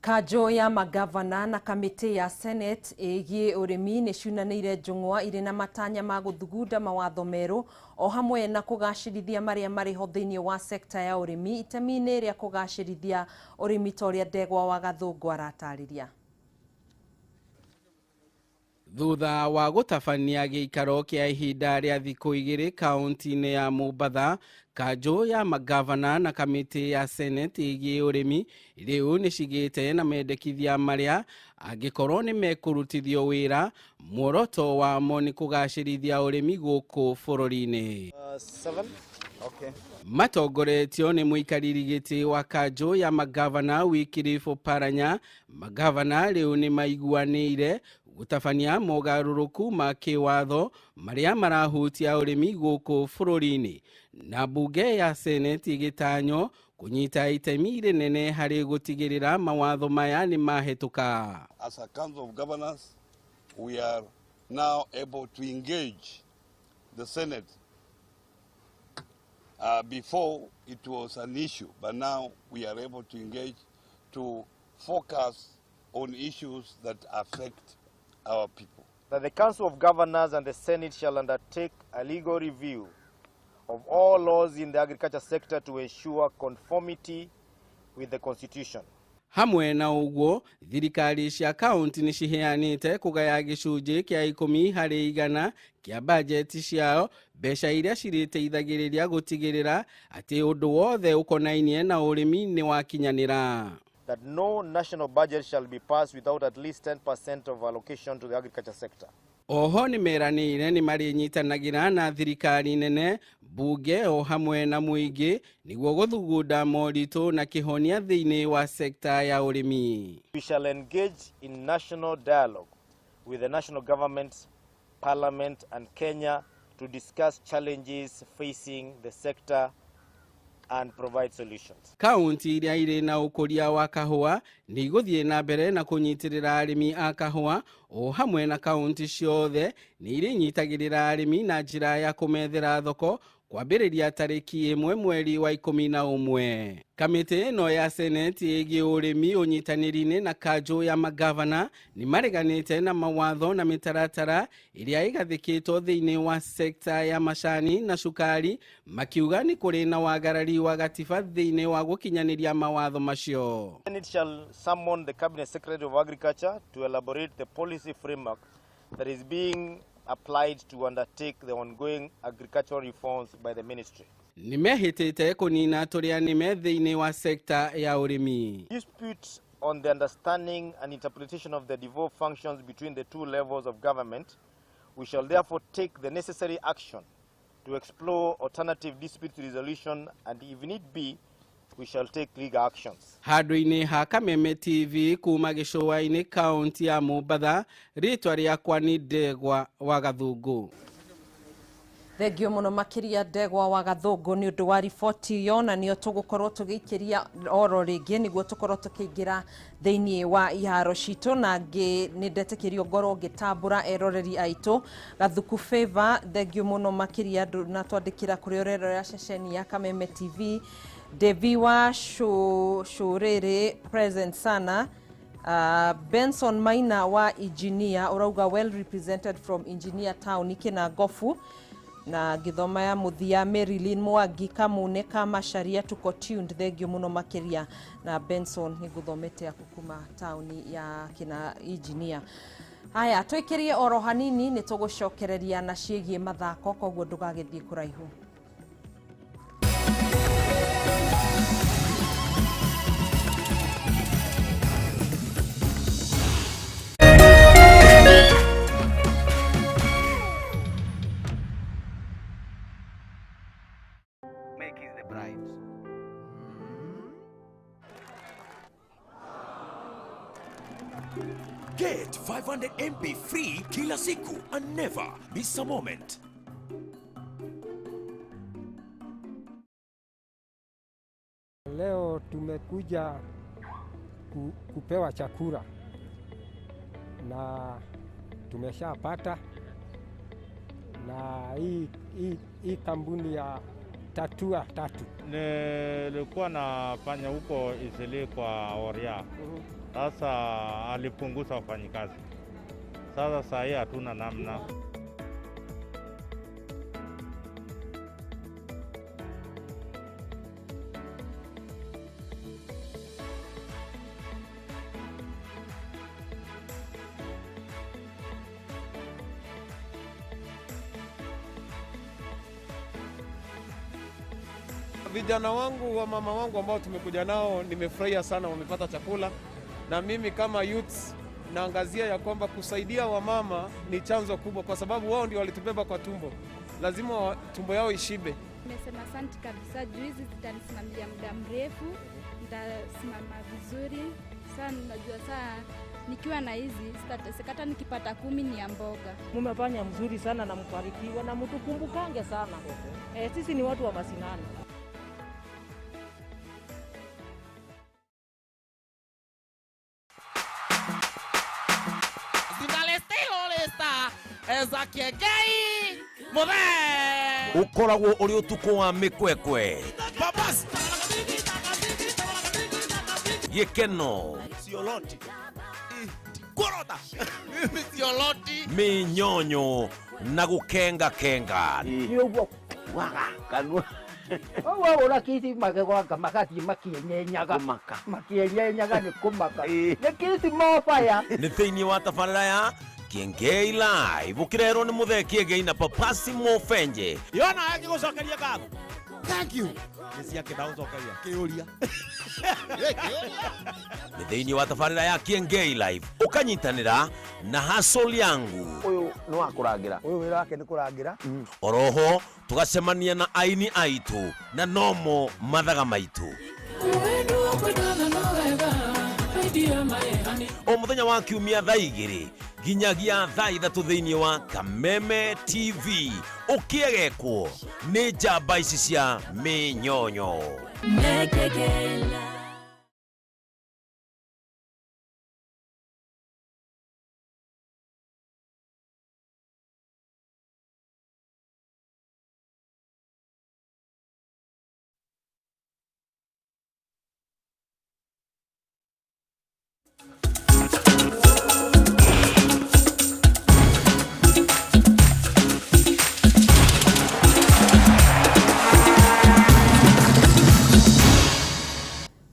Kanjũ ya magavana na kamĩtĩ ya Senate ĩgiĩ ũrĩmi nĩ ciunanĩire njũng'wa irĩ na matanya ma gũthugunda mawatho merũ o hamwe na kũgacĩrithia marĩa marĩ ho thĩinĩ wa sekta ya ũrĩmi itemi-inĩ rĩa kũgacĩrithia ũrĩmi ta ũrĩa Ndegwa wa Gathũngũ aratarĩria. Thutha wa gũtabania gĩikaro kĩa ihinda rĩa thikũ igĩrĩ kaunti-inĩ ya Mombatha, kanjũ ya magavana na kamĩtĩ ya Senate ĩgiĩ ũrĩmi rĩu nĩ cigĩte na mendekithia marĩa angĩkorwo nĩ mekũrutithio wĩra muoroto wamo nĩ kũgacĩrithia ũrĩmi gũkũ bũrũri-inĩ. Matongoretio nĩ mũikarĩri gĩtĩ wa kanjũ ya magavana Wycliffe Oparanya, magavana rĩu nĩ maiguanĩire gũtabania mogarũrũku ma kĩwatho marĩa marahutia ũrĩmi gũkũ bũrũri-inĩ na mbunge ya Senate ĩgĩtanywo kũnyita itemi rĩnene harĩ gũtigĩrĩra mawatho maya nĩ mahĩtũka. As a Council of Governors, we are now able to engage the Senate. Before it was an issue, but now we are able to engage to focus on issues that affect our people. That the Council of Governors and the Senate shall undertake a legal review of all laws in the agriculture sector to ensure conformity with the Constitution. Hamwe na ũguo thirikari cia kaunti nĩ ciheanĩte kũgaya gĩcunjĩ kĩa 10 harĩ 100 kĩa bajeti ciao, mbeca iria cirĩteithagĩrĩria gũtigĩrĩra atĩ ũndũ wothe ũkonainie na ũrĩmi nĩ wakinyanĩra. That no national budget shall be passed without at least 10% of allocation to the agriculture sector. Oho nĩ meranĩire nĩ marĩnyitanagĩra na thirikari nene, bunge o hamwe na mũingĩ nĩguo gũthugunda moritũ na kĩhonia thĩinĩ wa sekta ya ũrĩmi. We shall engage in national dialogue with the national government, parliament and Kenya to discuss challenges facing the sector and provide solutions. Kaunti iria irĩ na ũkũria wa kahũa nĩ igũthiĩ na mbere na kũnyitĩrĩra arĩmi a kahũa o hamwe na kaunti ciothe nĩ irĩnyitagĩrĩra arĩmi na njĩra ya kũmethera thoko kwambĩrĩria tarĩki 1 mweri wa 11. Kamĩtĩ ĩno ya Senate ĩgiĩ ũrĩmi ũnyitanĩri-inĩ na kanjũ ya magavana nĩ mareganĩte na mawatho na mĩtaratara ĩrĩa ĩgathĩkĩtwo thĩinĩ wa sekta ya macani na cukari, makiuga nĩ kũrĩ na wagarari wa gatiba thĩinĩ wa gũkinyanĩria mawatho macio. Senate shall summon the Cabinet Secretary of Agriculture to elaborate the policy framework that is being applied to undertake the ongoing agricultural reforms by the ministry. Nimehĩtĩte kũnina tũrĩa nĩme thĩinĩ wa sekta ya ũrĩmi. Disputes on the understanding and interpretation of the devolved functions between the two levels of government, we shall therefore take the necessary action to explore alternative dispute resolution and if need be, we shall take legal actions. Handũ-inĩ ha Kameme TV kuma gĩcũa-inĩ kaunti ya Mombatha, rĩtwa rĩakwa nĩ Ndegwa wa Gathũngũ. Thengio mũno makĩria Ndegwa wa Gathũngũ nĩ ũndũ wa riboti ĩyo, na nĩyo tũgũkorwo tũgĩikĩria oro rĩngĩ nĩguo tũkorwo tũkĩingĩra thĩinĩ wa iharo citũ, na ngĩ nĩ ndetĩkĩrio ngorwo ngĩtambũra eroreri aitũ. Gathuku Favor, thengio mũno makĩria na twandĩkĩra kũrĩa ũrerorera ceceni ya Kameme TV. Devi wa Shurere present sana. Benson Maina wa Engineer urauga well represented from Engineer Town Ikena Gofu, na githoma ya muthia Marilyn Mwangi Kamune kama sharia tuko tuned, thengio muno makiria na Benson niguthomete akukuma town ya kina Engineer. Haya twikirie oro hanini ni tugucokereria na ciĩgiĩ mathako, koguo ndugagĩthiĩ kũraihu. Get 500 MB free kila siku and never miss a moment. Leo tumekuja kupewa chakula na tumeshapata, na hii kampuni ya Tatua Tatu. Nilikuwa nafanya huko Isili kwa Oria. Sasa alipunguza wafanyikazi. Sasa saa hii hatuna namna. Vijana wangu wa mama wangu ambao tumekuja nao, nimefurahia sana wamepata chakula, na mimi kama youths naangazia ya kwamba kusaidia wamama ni chanzo kubwa, kwa sababu wao ndio walitubeba kwa tumbo, lazima tumbo yao ishibe. Nimesema asante kabisa, juu hizi zitanisimamia muda mrefu, nitasimama vizuri sana. Najua saa nikiwa na hizi sitateseka, hata nikipata 10 ni ya mboga. Mumefanya mzuri sana na mbarikiwa na mtukumbukange sana. Sisi ni watu wa masinani. Meza Kiengei Muthee. Ukoragwo uri utuku wa mikwekwe. Babas. Gikeno. Sioloti. Korota. Mimi sioloti. Minyonyo na gukenga kenga. Ni uguo waga kanua. Wahũra kiti magegwanga magathiĩ makienyenyaga makienyenyaga nĩ kũmaka nĩ kiti mobaya. Nĩ thĩinĩ wa tabarĩra ya Kiengei Live ũkĩrerwo nĩ Muthee Kiengei na Papasi Mofenje. Yona agĩgũcokeria ngatho. Thank you. Nĩ ciake ndagũcokeria kĩũria. Nĩ thĩinĩ wa tabarĩra ya Kiengei Live ũkanyitanĩra na Hustle Yangu. Ũyũ nĩ wa kũrangĩra. Ũyũ wĩra wake nĩ kũrangĩra. Oroho tũgacemania na aini aitũ na nomo mathaga maitũ. O mũthenya wa kiumia thaa 2 nginyagia thaa 3 thĩinĩ wa Kameme TV ũkĩegekwo nĩ njamba ici cia mĩnyonyo.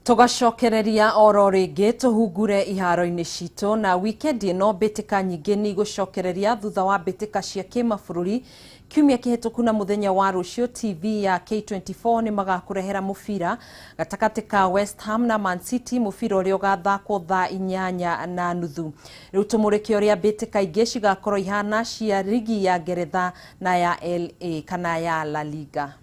Tugacokereria oro rĩngĩ tũhungure iharo-inĩ citũ na wikendi ĩno mbĩtĩka nyingĩ nĩ igũcokereria thutha wa mbĩtĩka cia kĩmabũrũri kiumia kĩhĩtũku na mũthenya wa rũciũ. TV ya K24 nĩ magakũrehera mũbira gatagatĩ ka West Ham na Man City, mũbira ũrĩa ũgathakwo thaa 8:30. Rĩu tũmũrĩke ũrĩa mbĩtĩka ingĩ cigakorwo ihana cia rigi ya Ngeretha na ya LA kana ya La Liga.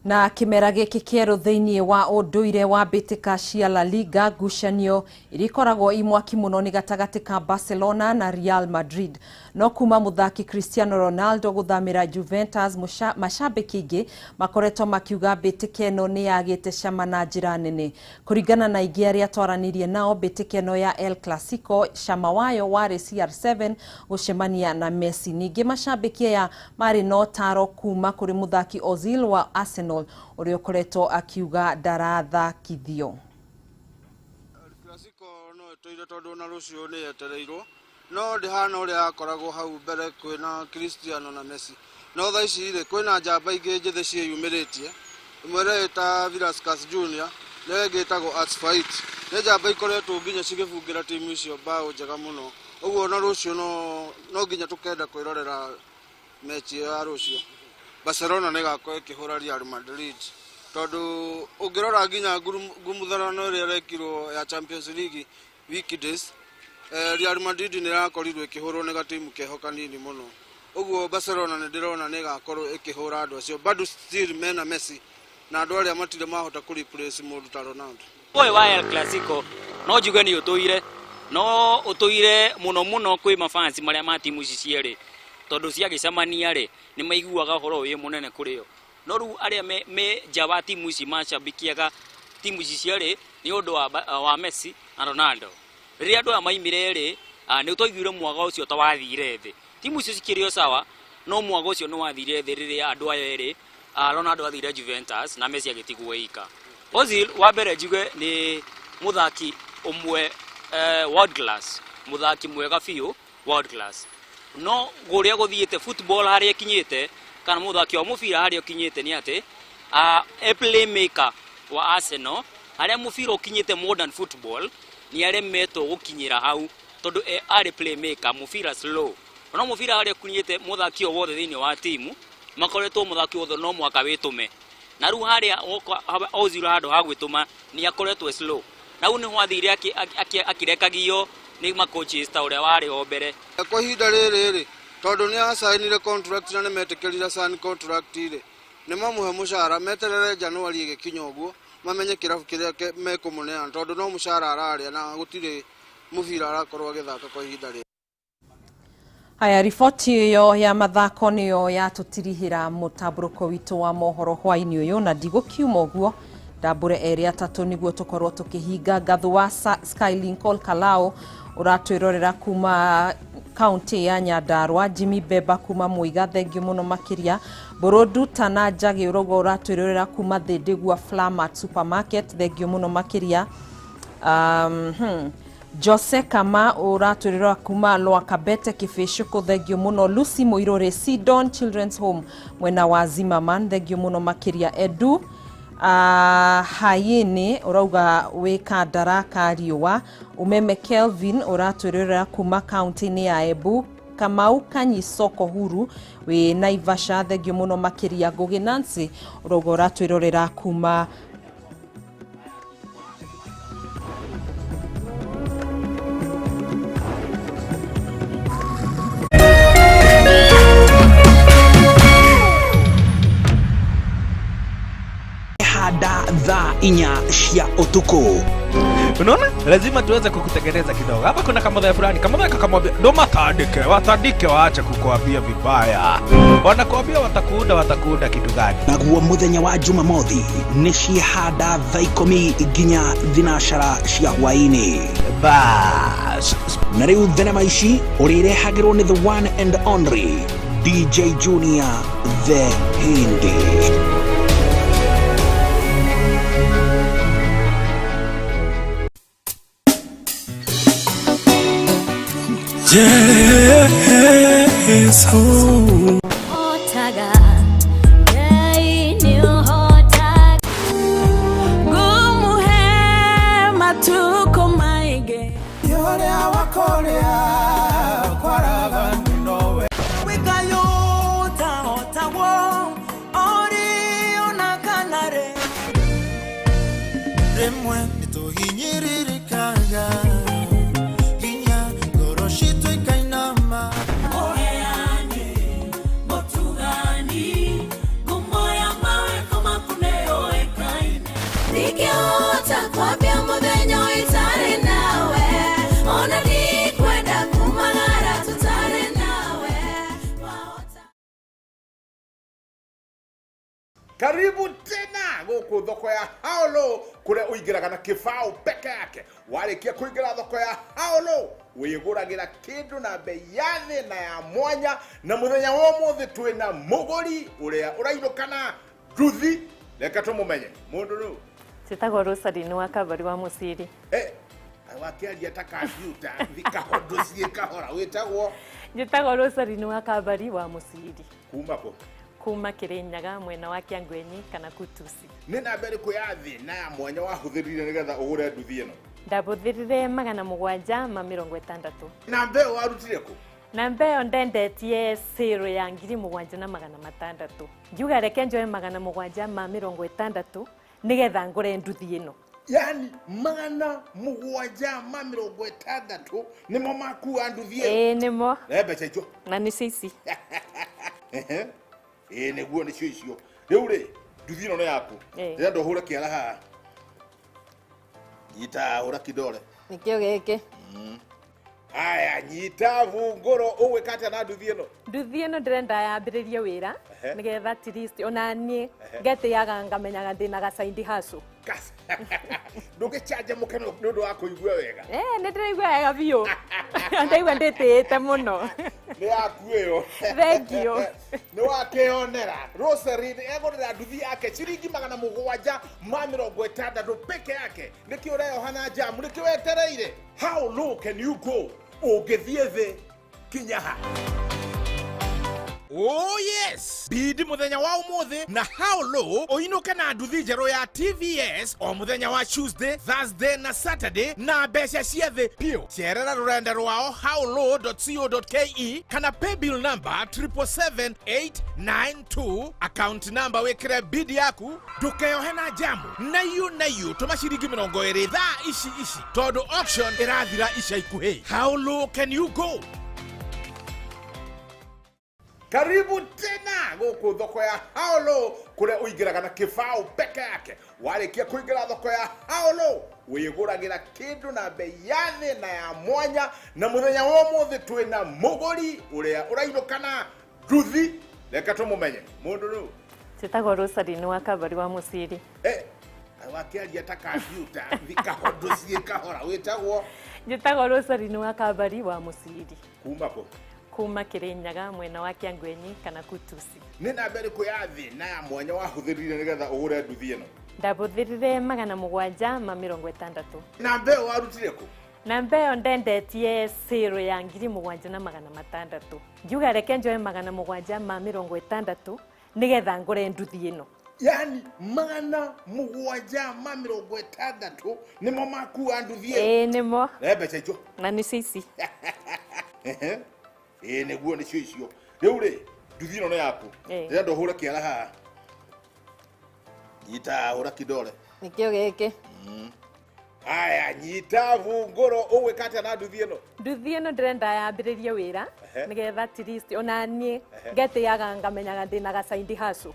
Na kimera giki kieru thiini wa unduire wa mbitika cia La Liga, ngucanio iria ikoragwo i mwaki muno ni gatagati ka Barcelona na Real Madrid. No kuma muthaki Cristiano Ronaldo guthamira Juventus, mashabiki ingi makoretwo makiuga mbitika ino ni yagite cama na njira nene. Kuringana na ingi aria twaranirie nao, mbitika ino ya El Clasico cama wayo wari CR7 gucemania na Messi. Ningi mashabiki aya mari na utaro kuma kuri muthaki Ozil wa Arsenal uria ukoretwo akiuga ndarathakithio. Clasico no ĩtũire tondũ na rũciũ nĩ yetereirwo, no ndĩhana ũrĩa akoragwo hau mbere kwĩna Cristiano na Messi. No thaa ici rĩ kwĩna njamba ingĩ njĩthĩ ciĩyumĩrĩtie, ĩmwe ĩrĩa ĩta Vinicius Junior na ĩyo ĩngĩ ĩtagwo Asfait. Nĩ njamba ikoretwo nginya cigĩbungĩra timu icio mbaũ njega mũno, ũguo na rũciũ no nginya tũkenda kwĩrorera mechi ĩyo ya rũciũ. Barcelona nĩ ĩgakorwo ĩkĩhũra Real Madrid tondũ ũngĩrora nginya ngumutharano ĩrĩa ĩrekirwo ya Champions League weekdays, Real Madrid nĩ ĩrakorirwo ĩkĩhũrwo nĩ gatimu keho kanini mũno. Ũguo Barcelona nĩ ndĩrona nĩ ĩgakorwo ĩkĩhũra andũ acio, bado still mena Messi na andũ arĩa matirĩ mahota kũ replace mũndũ ta Ronaldo. Ũyũ wa El Clasico no njuge nĩ ũtũire, no ũtũire mũno mũno kwĩ mafansi marĩa ma timu ici cierĩ, tondũ ciagĩcemania rĩ nĩ maiguaga ũhoro wĩ mũnene kũrĩ o. No rĩu arĩa me nja wa timu ici macabikiaga timu ici cierĩ nĩ ũndũ wa Messi na Ronaldo. Rĩrĩa andũ aya maimire rĩ, nĩ twaiguire mwaga ũcio ta wathire thĩ. Timu icio cikĩrĩ o sawa, no mwaga ũcio nĩ wathire thĩ rĩrĩa andũ aya erĩ, Ronaldo athire Juventus na Messi agĩtigwo ika. Ozil wa mbere njuge nĩ mũthaki ũmwe world class, mũthaki mwega biũ world class. No kũrĩa gũthiĩte football harĩa ĩkinyĩte kana mũthaki wa mũbira harĩa ũkinyĩte nĩ atĩ a playmaker wa Arsenal harĩa mũbira ũkinyĩte modern football nĩ aremetwo gũkinyĩra hau tondũ arĩ playmaker mũbira slow. No mũbira harĩa ũkinyĩte mũthaki o wothe thĩinĩ wa timu makoretwo mũthaki wothe no mũhaka wĩtũme, na rĩu harĩa Ozil handũ ha gwĩtũma nĩ akoretwo e slow, na rĩu nĩho athire akĩrekagio nĩ macoaches ta ũrĩa warĩ ho mbere. Kwa ihinda rĩrĩ rĩ, tondũ nĩ acainire contract na nĩ metĩkĩrire sign contract rĩ, nĩ mamũhe mũcara, meterere January ĩgĩkinya ũguo mamenye kĩrabu kĩrĩa mekũmũneana, tondũ no mũcara ararĩa na gũtirĩ mũbira arakorwo agĩthaka kwa ihinda rĩrĩ. Haya, riboti ĩyo ya mathako nĩyo yatũtirihĩra mũtambũrũko witũ wa mohoro hwaĩ-inĩ ũyũ, na ndigũkiuma ũguo ndambũre erĩ atatũ nĩguo tũkorwo tũkĩhinga. Ngathu wa Skylink Olkalao ũratwĩrorera kuma kaunti ya Nyandarua, Jimmy Beba kuma Muiga, thengio mũno makĩria. Burudu Tana Njagĩ ũrauga ũratwĩrorera kuma Thĩndĩgua Flamat Supermarket, thengio mũno makĩria. Jose Kama ũratwĩrora kuma Lwakabete Kĩbĩcũkũ, thengio mũno. Lucy Mũirũrĩ Sidon Children's Home mwena wa Zimmerman, thengio mũno makĩria. Edu Hayini ũrauga wĩ Kandara ka Riũa. Umeme Kelvin ũratwĩrorera kuma kaunti-inĩ ya Embu. Kamau Kanyi Soko Huru wĩ Naivasha, thengio mũno makĩria. Ngũgĩ Nancy ũrauga ũratwĩrorera kuma handa thaa 4 cia ũtukũ. Unaona? Lazima tuweze kukutengeneza kidogo. Hapa kuna kamodha fulani, kamodha kakamwambia, "Ndo matandike, watandike waache kukuambia vibaya. Wanakuambia watakuunda, watakuunda kitu gani?" Naguo muthenya wa Jumamothi nĩ ciehanda thaa 10 nginya 9 cia hwaĩ-inĩ. Bas. Na rĩu thenema ici ũrĩrehagĩrwo nĩ the one and only DJ Junior the Hindi. Yes, oh. Otaga, Gumuhe matuko maige. Yorea wakorea kwaraga nowe. Wikayota otawo ori onakanare. Remwe nituhinyiririkaga. Karibu tena guku thoko ya Haolo kuria uingiraga na kibao peke yake. Warikia kuingira thoko ya Haolo wiguragira kindu na bei ya thi na ya mwanya, na muthenya wa umuthi twina muguri uria urainukana nduthi. Reke tumumenye mundu nu Njĩtagwo Rosaline wa Kabari wa Mũciri. Wakiaria ta computer thikahondo ciĩ kahora. Wĩtagwo? Njĩtagwo Rosaline wa Kabari wa Mũciri. Kuma kũ? Kuma Kirinyaga mwena wa Kĩangwenyi kana Kutusi. Nĩ namba ĩrĩkũ ya thĩ na ya mwanya wahũthĩrire nĩgetha ũgũre nduthi ĩno? Ndabũthĩrire 760. Namba ĩyo warutire kũ? Namba ĩyo ndendetie sĩrũ ya 7600. Ngiuga reke njoe 760 nĩgetha ngũre nduthi ĩno. Yani 760 nĩmo makua nduthi ĩyo? Ĩĩ nĩmo. Rehe mbeca icio. Na nĩcio ici. Ĩĩ nĩguo nĩcio icio. Rĩu rĩ, nduthi ĩno nĩ yaku. Ndĩrenda ũhũre kĩara haha. Nyita, hũra kidole. Nĩkĩo gĩkĩ. Aya, nyita bungũro. Ũgwĩka atĩa na nduthi ĩno? Nduthi ĩno ndĩrenda yambĩrĩrie wĩra nĩgetha at least ona niĩ ngetĩaga ngamenyaga ndĩna gacaindi hacu. Ndũngĩcanjamũke nĩ ũndũ wa kũigua wega? Nĩ ndĩraigua wega biũ. Ndaigua ndĩtĩĩte mũno. Nĩ yaku ĩyo. Thank you. Nĩ wakĩonera Rosaline egũrĩra nduthi yake ciringi 760 peke yake. Nĩkĩo ũreyoha na njamu, nĩkĩo wetereire. How low can you go? Ũngĩthiĩ thĩ kinya ha? Oh yes, bidi muthenya wa umuthi na how low uinuke na nduthi njeru ya TVS o muthenya wa Tuesday, Thursday na Saturday na mbeca cia thi piu. Cerera rurenda rwao howlow.co.ke kana paybill number 777892, account number wikire bidi yaku, ndukeyohe na jamu na yu tuma ciringi 20 thaa ici ici tondu auction irathira ica ikuhi. How low can you go? Karibu tena guku thoko ya Haulo kuria uingiraga na kibao peke yake. Warikia kuingira thoko ya Haulo wiguragira kindu na bei ya thi na ya mwanya, na muthenya wa umuthi twina muguri uria urainukana nduthi. Reke tumumenye mundu ru Njĩtagwo Rosaline wa Kabari wa Mũciri. Wakiaria ta computer thikahondo ciĩ kahora. Wĩtagwo? Njĩtagwo Rosaline wa Kabari wa Mũciri. Kuma kũ? Kuma Kirinyaga mwena wa Kiangwenyi kana Kutusi. Nĩ namba ĩrĩkũ ya thĩ na ya mwanya wahũthĩrire nĩgetha ũgũre nduthi ĩno? Ndahũthĩrire 760. Namba ĩyo warutire kũ? Namba ĩyo ndendetie sale ya 7600. Ngiuga reke njoe 760 nĩgetha ngũre nduthi ĩno. Yani 760 nĩmo makua nduthi ĩyo? Ĩĩ nĩmo. Re mbeca icio? Na nĩcio ici. Ĩĩ nĩguo nĩcio icio. Rĩu rĩ nduthi ĩno nĩ yaku. Ndĩrenda ũhũre kĩara haha. Nyita hũra kidole. Nĩkĩo gĩkĩ. Aya nyita bungũro. Ũgwĩka atĩa na nduthi ĩno? Nduthi ĩno ndĩrenda yambĩrĩrie wĩra nĩgetha at least ona niĩ ngetĩaga ngamenyaga ndĩna gacaindi hacu.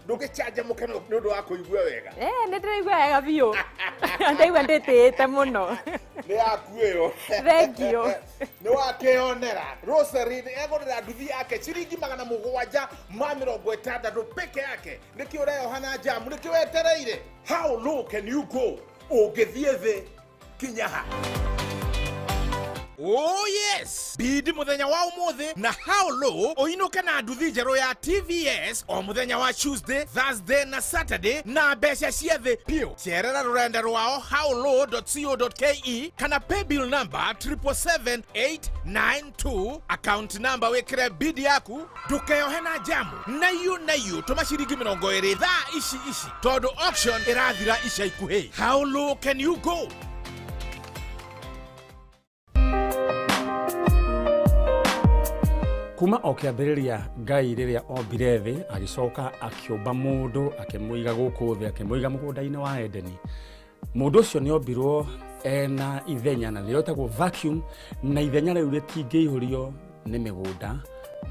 Ndũgĩcanjamũke nĩ ũndũ wa kũigua wega? Nĩ ndĩraigua wega biũ. Ndaigua ndĩtĩĩte mũno. Nĩ yaku ĩyo. Thank you. Nĩ wakĩonera Rosaline egũrĩra nduthi yake ciringi 760 peke yake. Nĩkĩ ũreyoha na jamu? Nĩkĩ wetereire? How low can you go? Ũngĩthiĩ thĩ kinya ha? Oh yes, bidi muthenya wa umuthi na how low uinuke na nduthi njeru ya TVS o muthenya wa Tuesday, Thursday na Saturday na mbeca cia thi piu. Cerera rurenda rwao howlow.co.ke kana paybill number 777892, account number wikire bidi yaku, ndukeyohe na jamu na yu tuma ciringi 20 thaa ici ici tondu auction irathira ica ikuhi. How low can you go? Kuma o kĩambĩrĩria Ngai rĩrĩa ombire thĩ agĩcoka akĩũmba mũndũ akĩmũiga gũkũ thĩ akĩmũiga mũgũnda-inĩ wa Edeni. Mũndũ ũcio nĩ ombirwo ena ithenya na nĩrĩo rĩtagwo vacuum, na ithenya rĩu rĩtingĩihũrio nĩ mĩgũnda,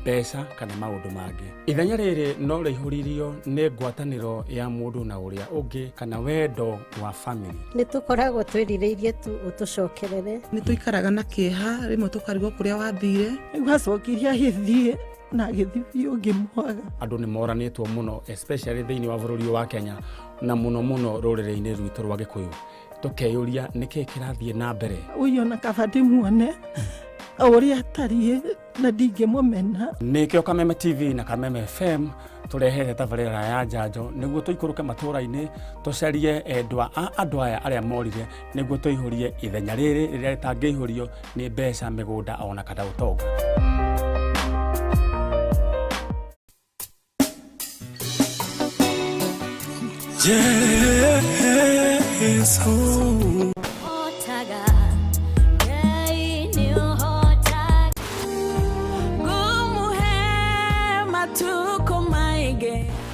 mbeca kana maũndũ mangĩ. Ithenya rĩrĩ no rĩihũririo nĩ ngwatanĩro ya mũndũ na ũrĩa ũngĩ kana wendo wa family. Nĩ tũkoragwo twĩrirĩirie tu ũtũcokerere. Nĩ tũikaraga na kĩeha rĩmwe tũkarigwo kũrĩa wathire. Rĩu acokire agĩthiĩ na agĩthiĩ biũ ngĩmwaga. Andũ nĩ moranĩtwo mũno especially thĩinĩ wa bũrũri wa Kenya na mũno mũno rũrĩrĩ-inĩ rwitũ rwa Gĩkũyũ. Tũkeyũria nĩkĩĩ kĩrathiĩ na mbere. Ũyũ ona kaba ndĩmuone ũrĩa atariĩ na ndingĩmũmena. Nĩkĩo Kameme TV na Kameme FM tũrehete tabarĩra ya njanjo nĩguo tũikũrũke matũũra-inĩ tũcarie endwa a andũ aya arĩa morire nĩguo tũihũrie ithenya rĩrĩ rĩrĩa rĩtangĩihũrio nĩ mbeca, mĩgũnda ona kana ũtonga. Jesu.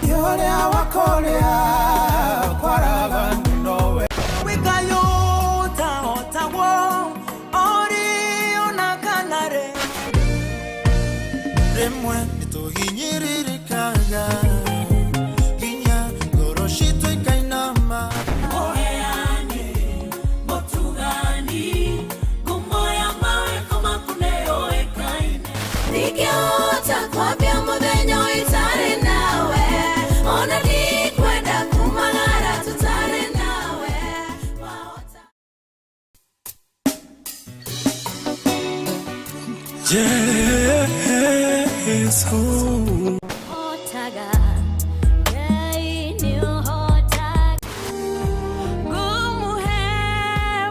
Yorea wakorea kwaraga nowe wikayota otagwo ori onakanare rimwe nituhinyirikaga kinya ngoro citũ ikainama. Oheani motugani ngumo ya mawĩko maku nĩyũĩkaine. Ndingĩhota kwambia mũthenya itarĩ nawe, ona ndikwenda kumagara tũtarĩ nawe. Jesu. Hotaga Ngai nĩũhotaga ngũmũhe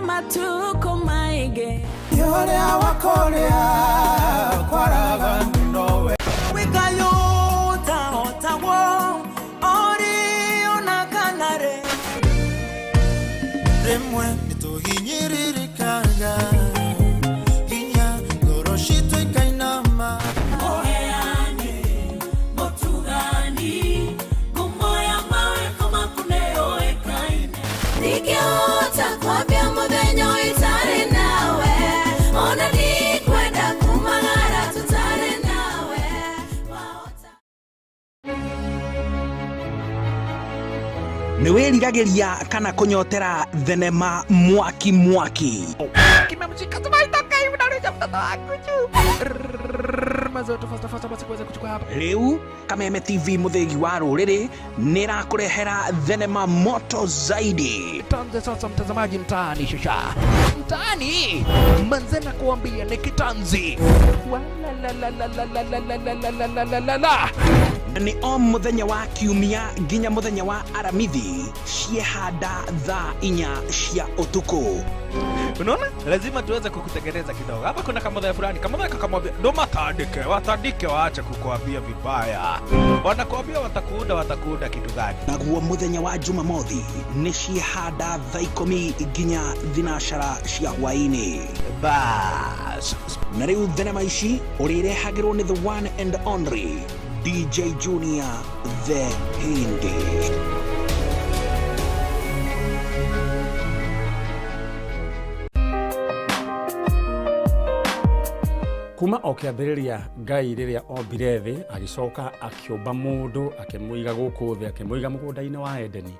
matukũ maingĩ. Yorea wakorea kwaraga nowe. Rĩmwe nĩtũhinyĩrĩrĩkaga nginya ngoro citũ ikainama. Mũheani, mũtugani, ngumo ya mawĩko maku nĩyũĩkaine. Ndingĩhota kwambia mũthenya itarĩ nawe, ona ndikwenda kumagara tũtarĩ nawe. Nĩ wĩriragĩria kana kũnyotera thenema mwaki mwaki? Rĩu Kameme TV mũthĩgi wa rũrĩrĩ nĩ ĩrakũrehera thenema moto zaidi. Tuanze sasa mtazamaji mtaani shasha. Mtaani manze na kuambia ni kitanzi. Wala. Nĩ o mũthenya wa kiumia nginya mũthenya wa aramithi ciehanda thaa 4 cia ũtukũ. Unaona? Lazima tuweze kukutengeneza kidogo. Hapa kuna kamodha fulani, kamodha kakamwambia ndo matandike, watandike waache kukuambia vibaya. Wanakuambia watakuuda, watakuuda kitu gani? Naguo mũthenya wa Jumamothi nĩ ciehanda thaa 10 nginya 12 cia hwaĩ-inĩ. Bas. Na rĩu thenema ici ũrĩrehagĩrwo nĩ the one and only DJ Junior the Hindi. Kuma o kĩambĩrĩria Ngai rĩrĩa ombire thĩ agĩcoka akĩũmba mũndũ akĩmũiga gũkũ thĩ akĩmũiga mũgũnda-inĩ wa Edeni.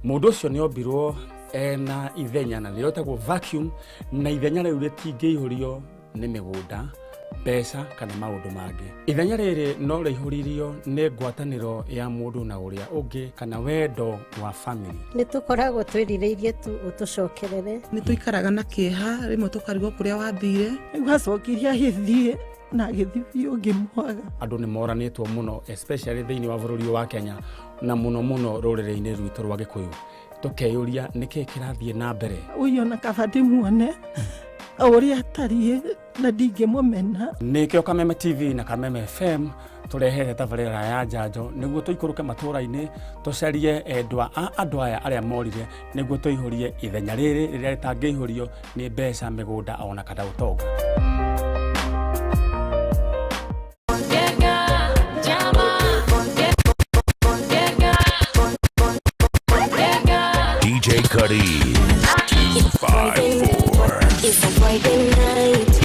Mũndũ ũcio nĩ ombirwo ena ithenya na nĩrĩo rĩtagwo vacuum, na ithenya rĩu rĩtingĩihũrio nĩ mĩgũnda, mbeca kana maũndũ mangĩ. Ithenya rĩrĩ no rĩihũririo nĩ ngwatanĩro ya mũndũ na ũrĩa ũngĩ kana wendo wa family. Nĩ tũkoragwo twĩrirĩirie tu ũtũcokerere. Nĩ tũikaraga na kĩeha rĩmwe tũkarigwo kũrĩa wathire. Rĩu acokire agĩthiĩ na agĩthiĩ biũ ngĩmwaga. Andũ nĩ moranĩtwo mũno especially thĩinĩ wa bũrũri wa Kenya na mũno mũno rũrĩrĩ-inĩ rwitũ rwa Gĩkũyũ. Tũkeyũria nĩkĩĩ kĩrathiĩ na mbere. Ũyũ ona kaba ndĩmuone ũrĩa atariĩ na ndingĩmũmena. Nĩkĩo Kameme TV na Kameme FM tũrehete tabarĩra ya njanjo nĩguo tũikũrũke matũũra-inĩ tũcarie endwa a andũ aya arĩa morire nĩguo tũihũrie ithenya rĩrĩ rĩrĩa rĩtangĩihũrio nĩ mbeca, mĩgũnda ona kana ũtonga. DJ Cuddy 254. It's a Friday night.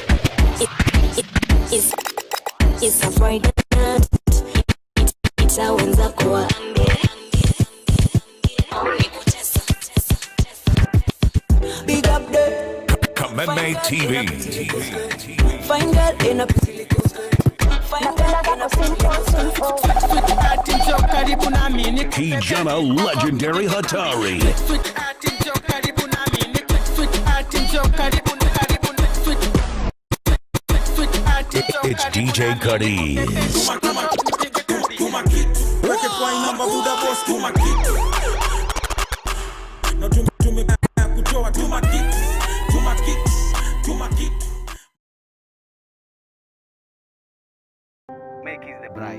It's a Friday night. Itawenza kuambia. Big up there. Kameme TV. Find girl in a find girl in a Kijana Legendary Hatari. It's DJ Cuddy.